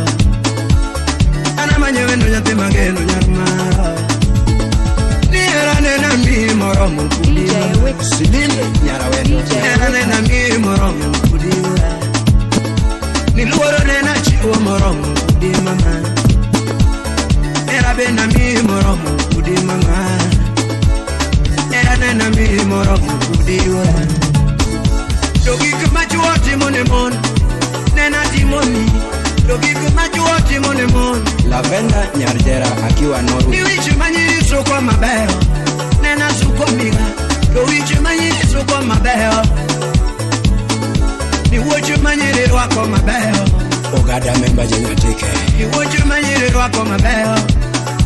Ana manye weno nyathi mageno nyar maro. Niera nena mi moromo kudiwa. Slim Nyarawendo. Niera nena mi moromo kudiwa. Niluoro nena chiwo moromo kudima ma. Era bena mi moromo kudima ma. Era nena mi moromo kudiwa. To gik machuo timo ne mon, nena timoni. To gik machuo timo ne mon. Lavenda Nyarjera akiwa Norway. Ni wich manyiri suko mabeyo, nena suko miga. To wich manyiri suko mabeyo, ni wuoch manyiri rwako mabeyo. Ogada memba jenyatike. Ni wuoch manyiri rwako mabeyo,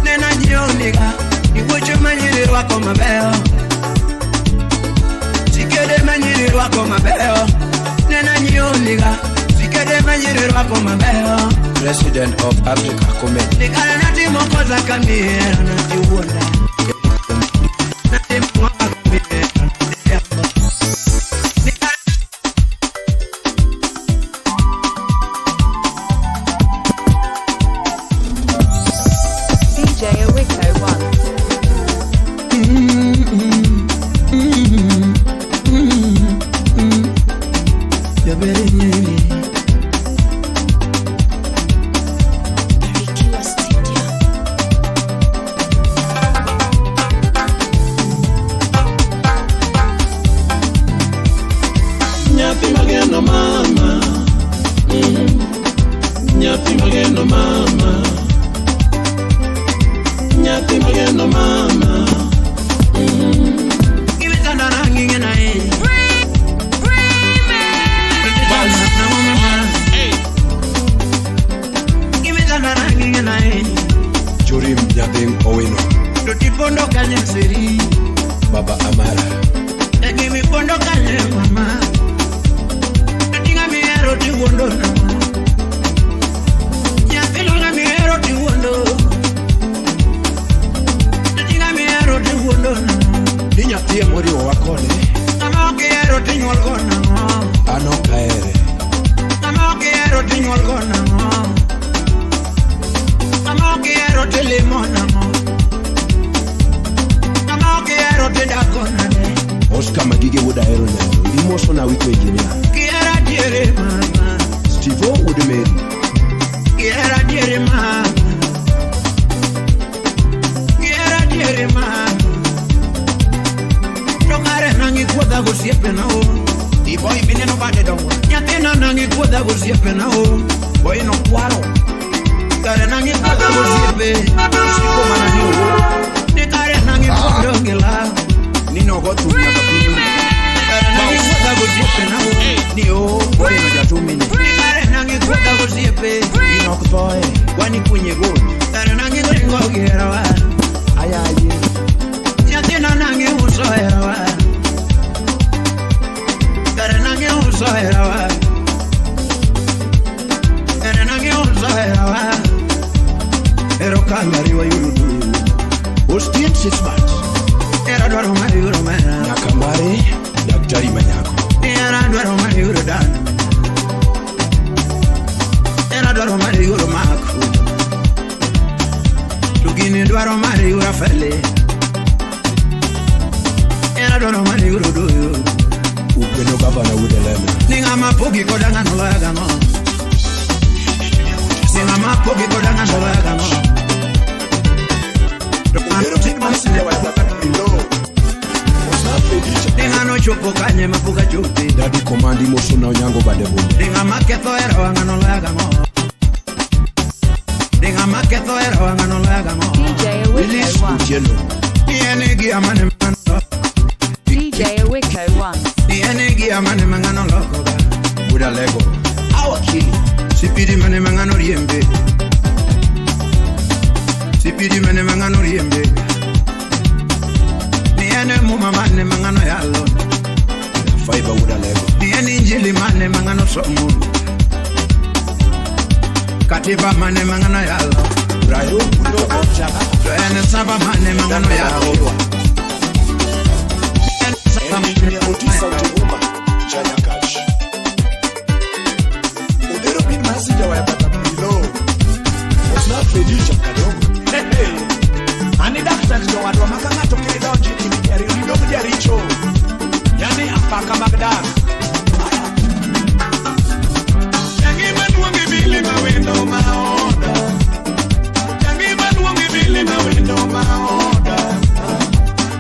nena nyiewo niga. Ni wuoch manyiri rwako mabeyo, sikede manyiri rwako mabeyo, nena nyiewo niga. Sikede manyiri rwako mabeyo. President of Africa Comedy. Nikala natimo kosa kamiera natiwuonda. Natimo kamiera. DJ Awiko 1. Barikiwa Studio. Nyathi mageno mama, nyathi mageno mama, nyathi mageno mama. Give it another. Wuod Ahero Nyando. Imoso na Wiko Engineer. Kiera diere mama. Steve O Wuod Mary. Kiera diere mama. Kiera diere mama. To kare nangi kuodha gosiepena o. Iboy mineno bade dongo. Nyathina nangi kuodha gosiepena o. Boy no kwaro. Kare nangi kuodha gosiepe. Osiko mana ni o. Ni kare nangi kuodho gi law. Nino go thum nyaka piny. Kare nangi kuodha gosiepena o. Ni o boy no jatumini. Ni kare nangi kuodha gosiepe. In ok thoe. Kwani kunye gol. Kare nangi ringo gi herawa. Ayaye. Nyathina nangi uso herawa. Kare nangi uso herawa. Kare nangi uso herawa. Ero kangari wa yudo duyo. Ostien sismat. Era dwaro mar yudo mera. Nyakambare, Daktari Manyako. Era dwaro mar yudo dana. Era dwaro mar yudo mako. To gini dwaro mar yudo fele. Era dwaro mar yudo doyo. Ugeno gavana wuod Elena. Ni ng'ama pogi koda ng'ano loyo gang'o. Ni ng'ama pogi koda ng'ano loyo gang'o. Ni ng'ano chopo kanye mapok achope. Daddy Command imoso na Onyango bade bunde. Ni ng'ama ketho herawa ng'ano loyo gang'o. Ni ng'ama ketho herawa ng'ano loyo gang'o. DJ Willis Awiko 1. Otieno. Ni en gi amane mano. DJ Awiko 1. Ni en gi amane mang'ano lokoga. Wuod Alego. Awakili. Sipidi mane mang'ano riembe. Sipidi mane mang'ano riembe. Ni en muma mane mang'ano yalo. Fiber wuod Alego. Ni en injili mane mang'ano somo. Katiba mane mang'ano yalo. Brayo Budo Ochaka. To en saba mane mang'ano yalo. En saba Engineer Otis Sauti Huma. Janyakach. Odero bin Masija wa Bata Bilo. Osna Fredisha Kadongo. Hey. Ani daktar jowadwa maka ng'ato kik donji idong jaricho. Yani apaka mag dak. Jangi maduong' ibili mawendo maoda. Jangi maduong' ibili mawendo maoda.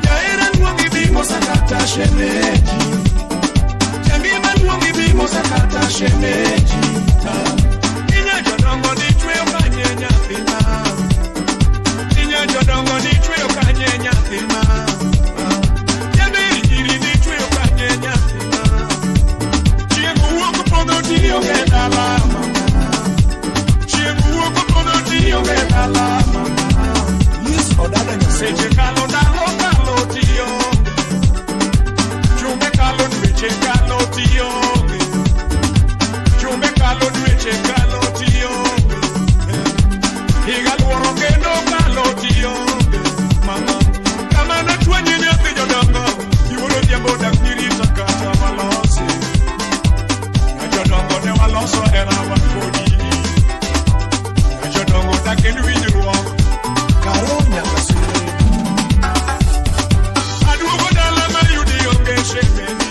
Jaera duong' ibimo sakata shemeji. Jangi maduong' ibimo sakata shemeji. Inya jodongo ni chweyo kanye nyathina. Inya jodongo ni chweyo kanye nyathina. Jaberi jiri ni chweyo kanye nyathina. Chieng' wuok podho tiyo e dala mama. Chieng' wuok podho tiyo e dala mama. Yes odada Nyasaye. Seche kalo ndalo kalo tiyo. Jumbe kalo dweche kalo tiyo. Jumbe kalo dweche kalo tiyo. Higa luoro kendo kalo tiyo. Mama, kama natwenyi nyathi jodongo, yuoro odhiambo dak nirita kata walosi. Nya jodongo ne waloso hera wan kodi. Nya jodongo dak en winjruok. Karo nyaka sire. Aduogo dala mayudi onge shemeji.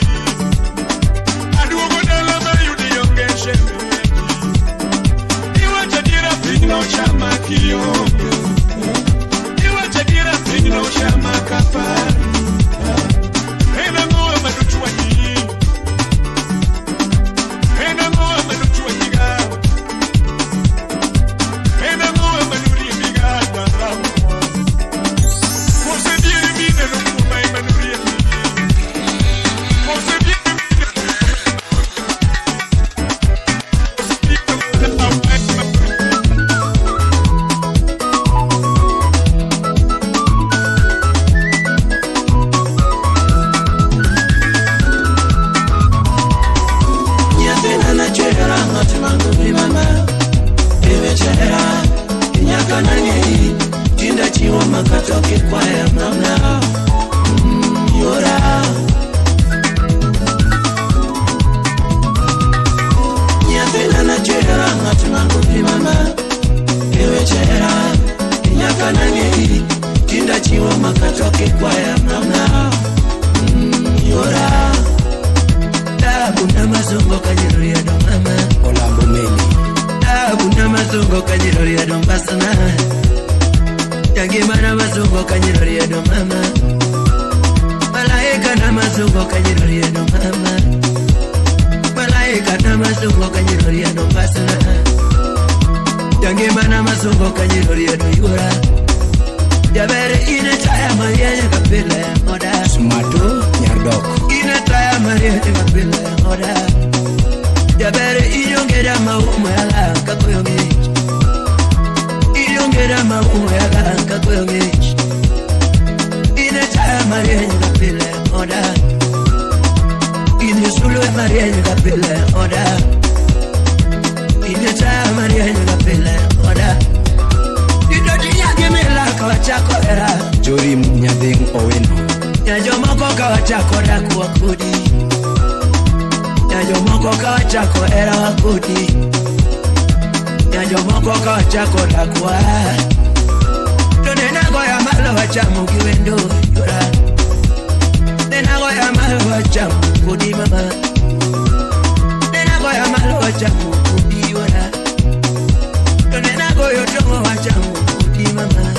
kanyirorieno mama Malaika na masungo kanyirorieno pasana Jangima na masungo kanyirorieno yura Jabere ine taya marienye kapile oda Sumato nyardok Ine taya marienye kapile oda Jabere inyongera maumo yaga kakoyo ngech Inyongera maumo yaga kakoyo ngech Ine taya marienye kapile oda Ine sulu marienye kapile oda Ine taya marienye kapile oda Jorim nyadhing Owino Nyajomoko kawachako dak wakodi Nyajomoko kawachako era wakodi Nyajomoko kawachako dak wa To nenago ya malo wachamu kiwendo yura Nenago ya malo wachamu kodi mama Nenago ya malo wachamu kodi yura To nenago yotongo wachamu kodi mama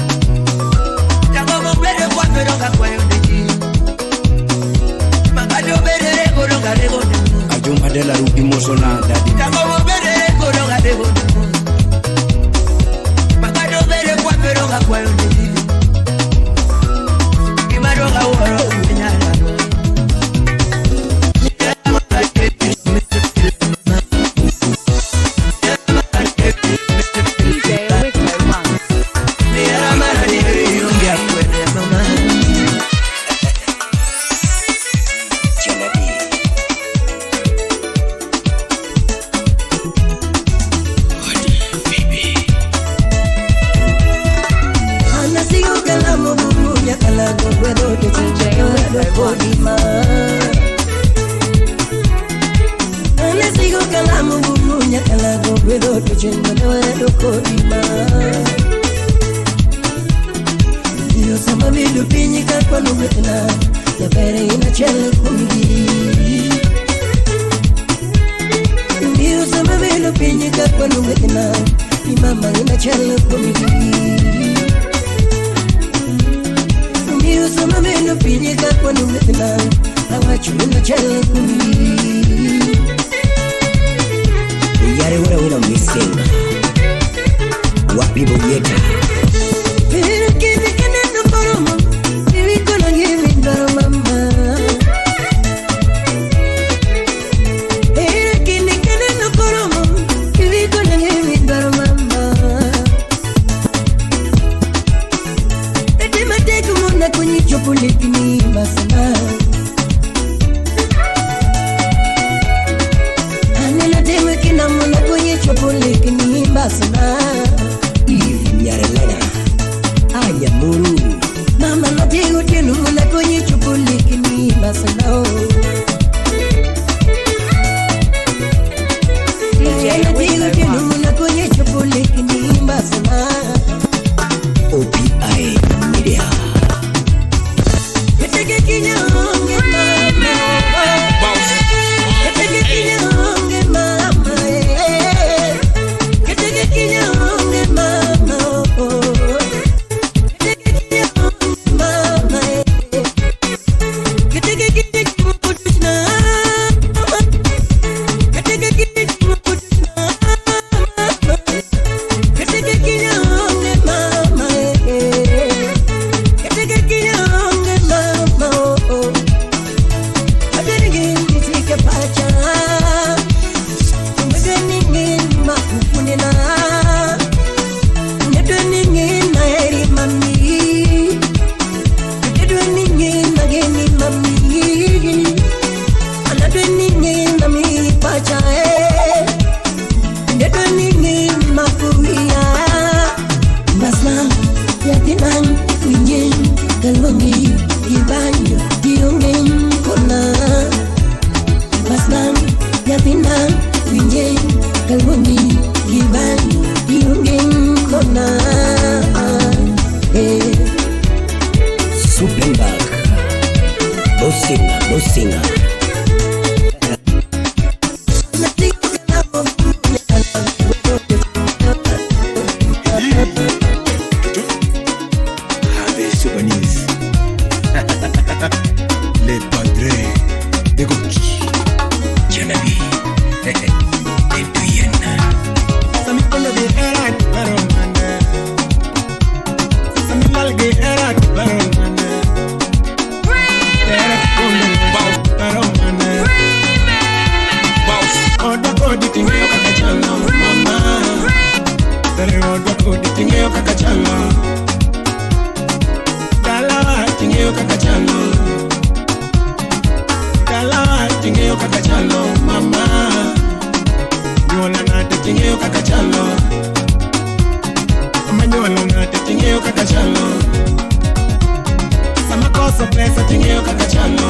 Ajuma dela rugi mosona dadi DJ Awiko 1. DJ Awiko 1. Yare wala wina missing Wapi boyeta Eve Nyarelena. ting'eyo kaka chalo mama. Nyuola nade ting'eyo kaka chalo. Mama nyuola nade ting'eyo kaka chalo. Sama koso pesa ting'eyo kaka chalo.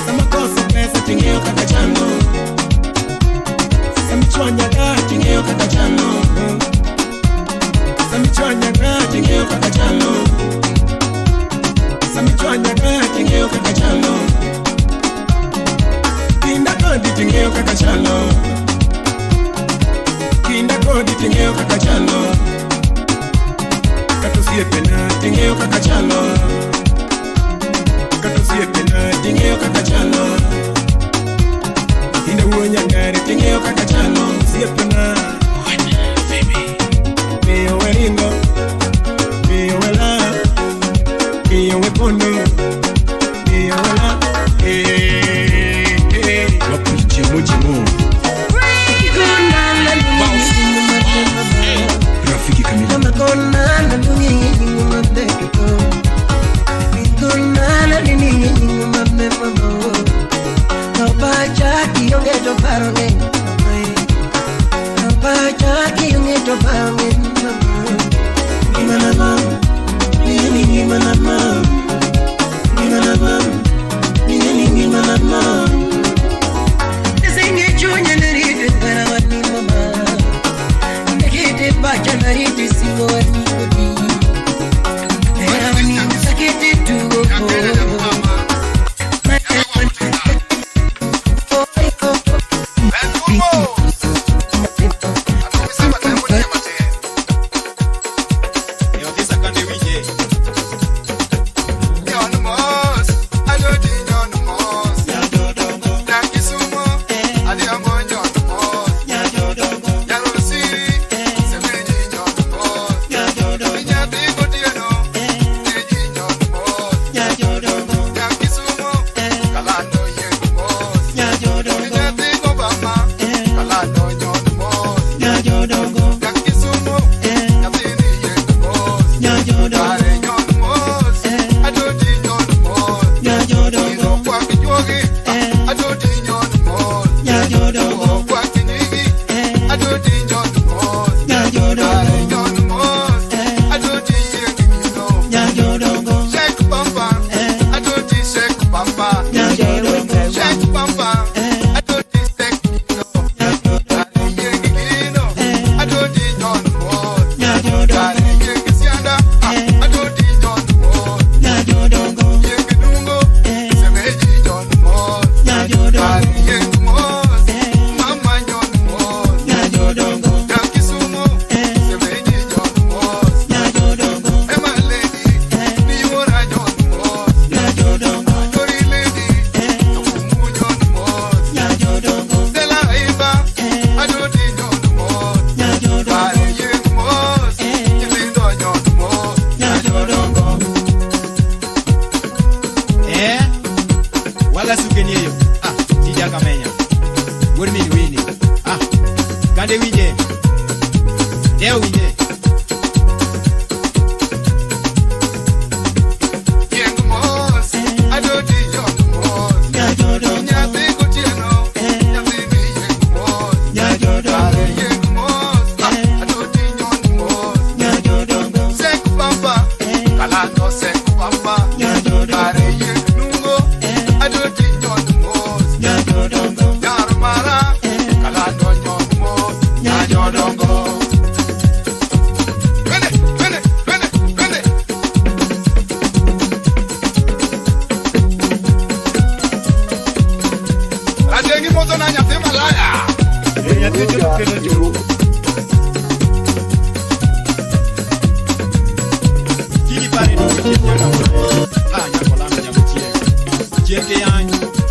Sama koso pesa ting'eyo kaka chalo. Sama chwanya ga ting'eyo kaka chalo. Sama chwanya ga ting'eyo kaka chalo. Sama chwanya ga ting'eyo kaka chalo. Kinda kodi ting'eyo kaka chalo. Kinda kodi ting'eyo kaka chalo. Kata osiepena ting'eyo kaka chalo. Kata osiepena ting'eyo kaka chalo. Inda wuo nyangare ting'eyo kaka chalo osiepena. Miyo we ringo, miyo we la, miyo we pondo, miyo we la. Eh, eh. Wapi chemo chemo. Rafiki kamili.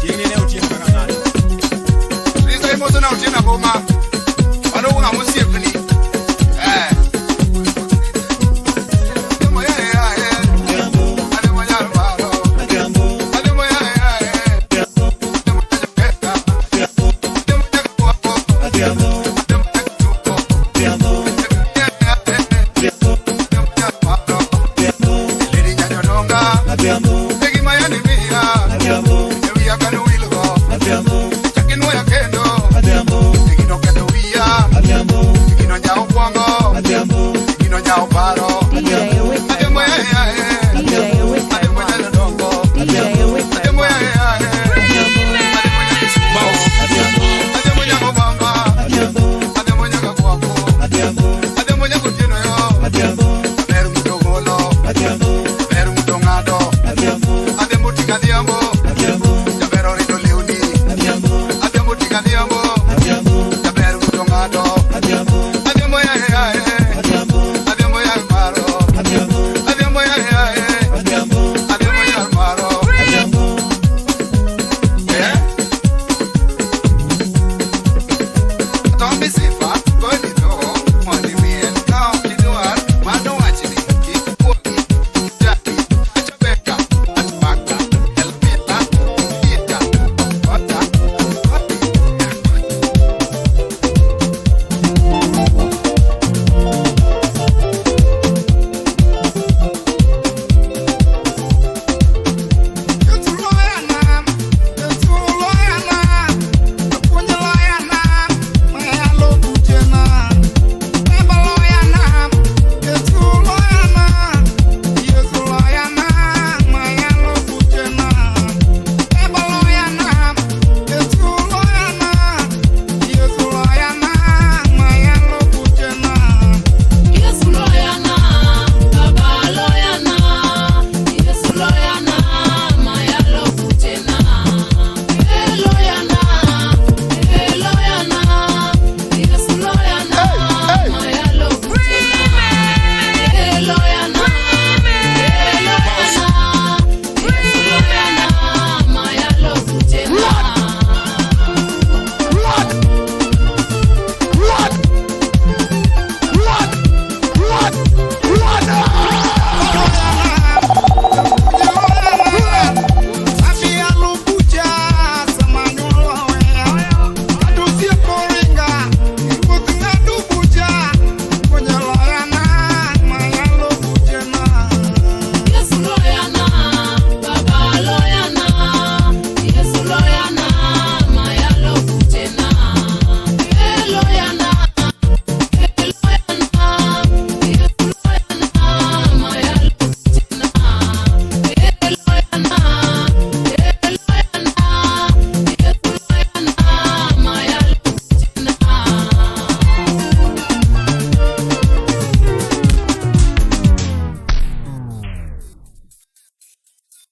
Chieng' ne otieno kaka ng'ato.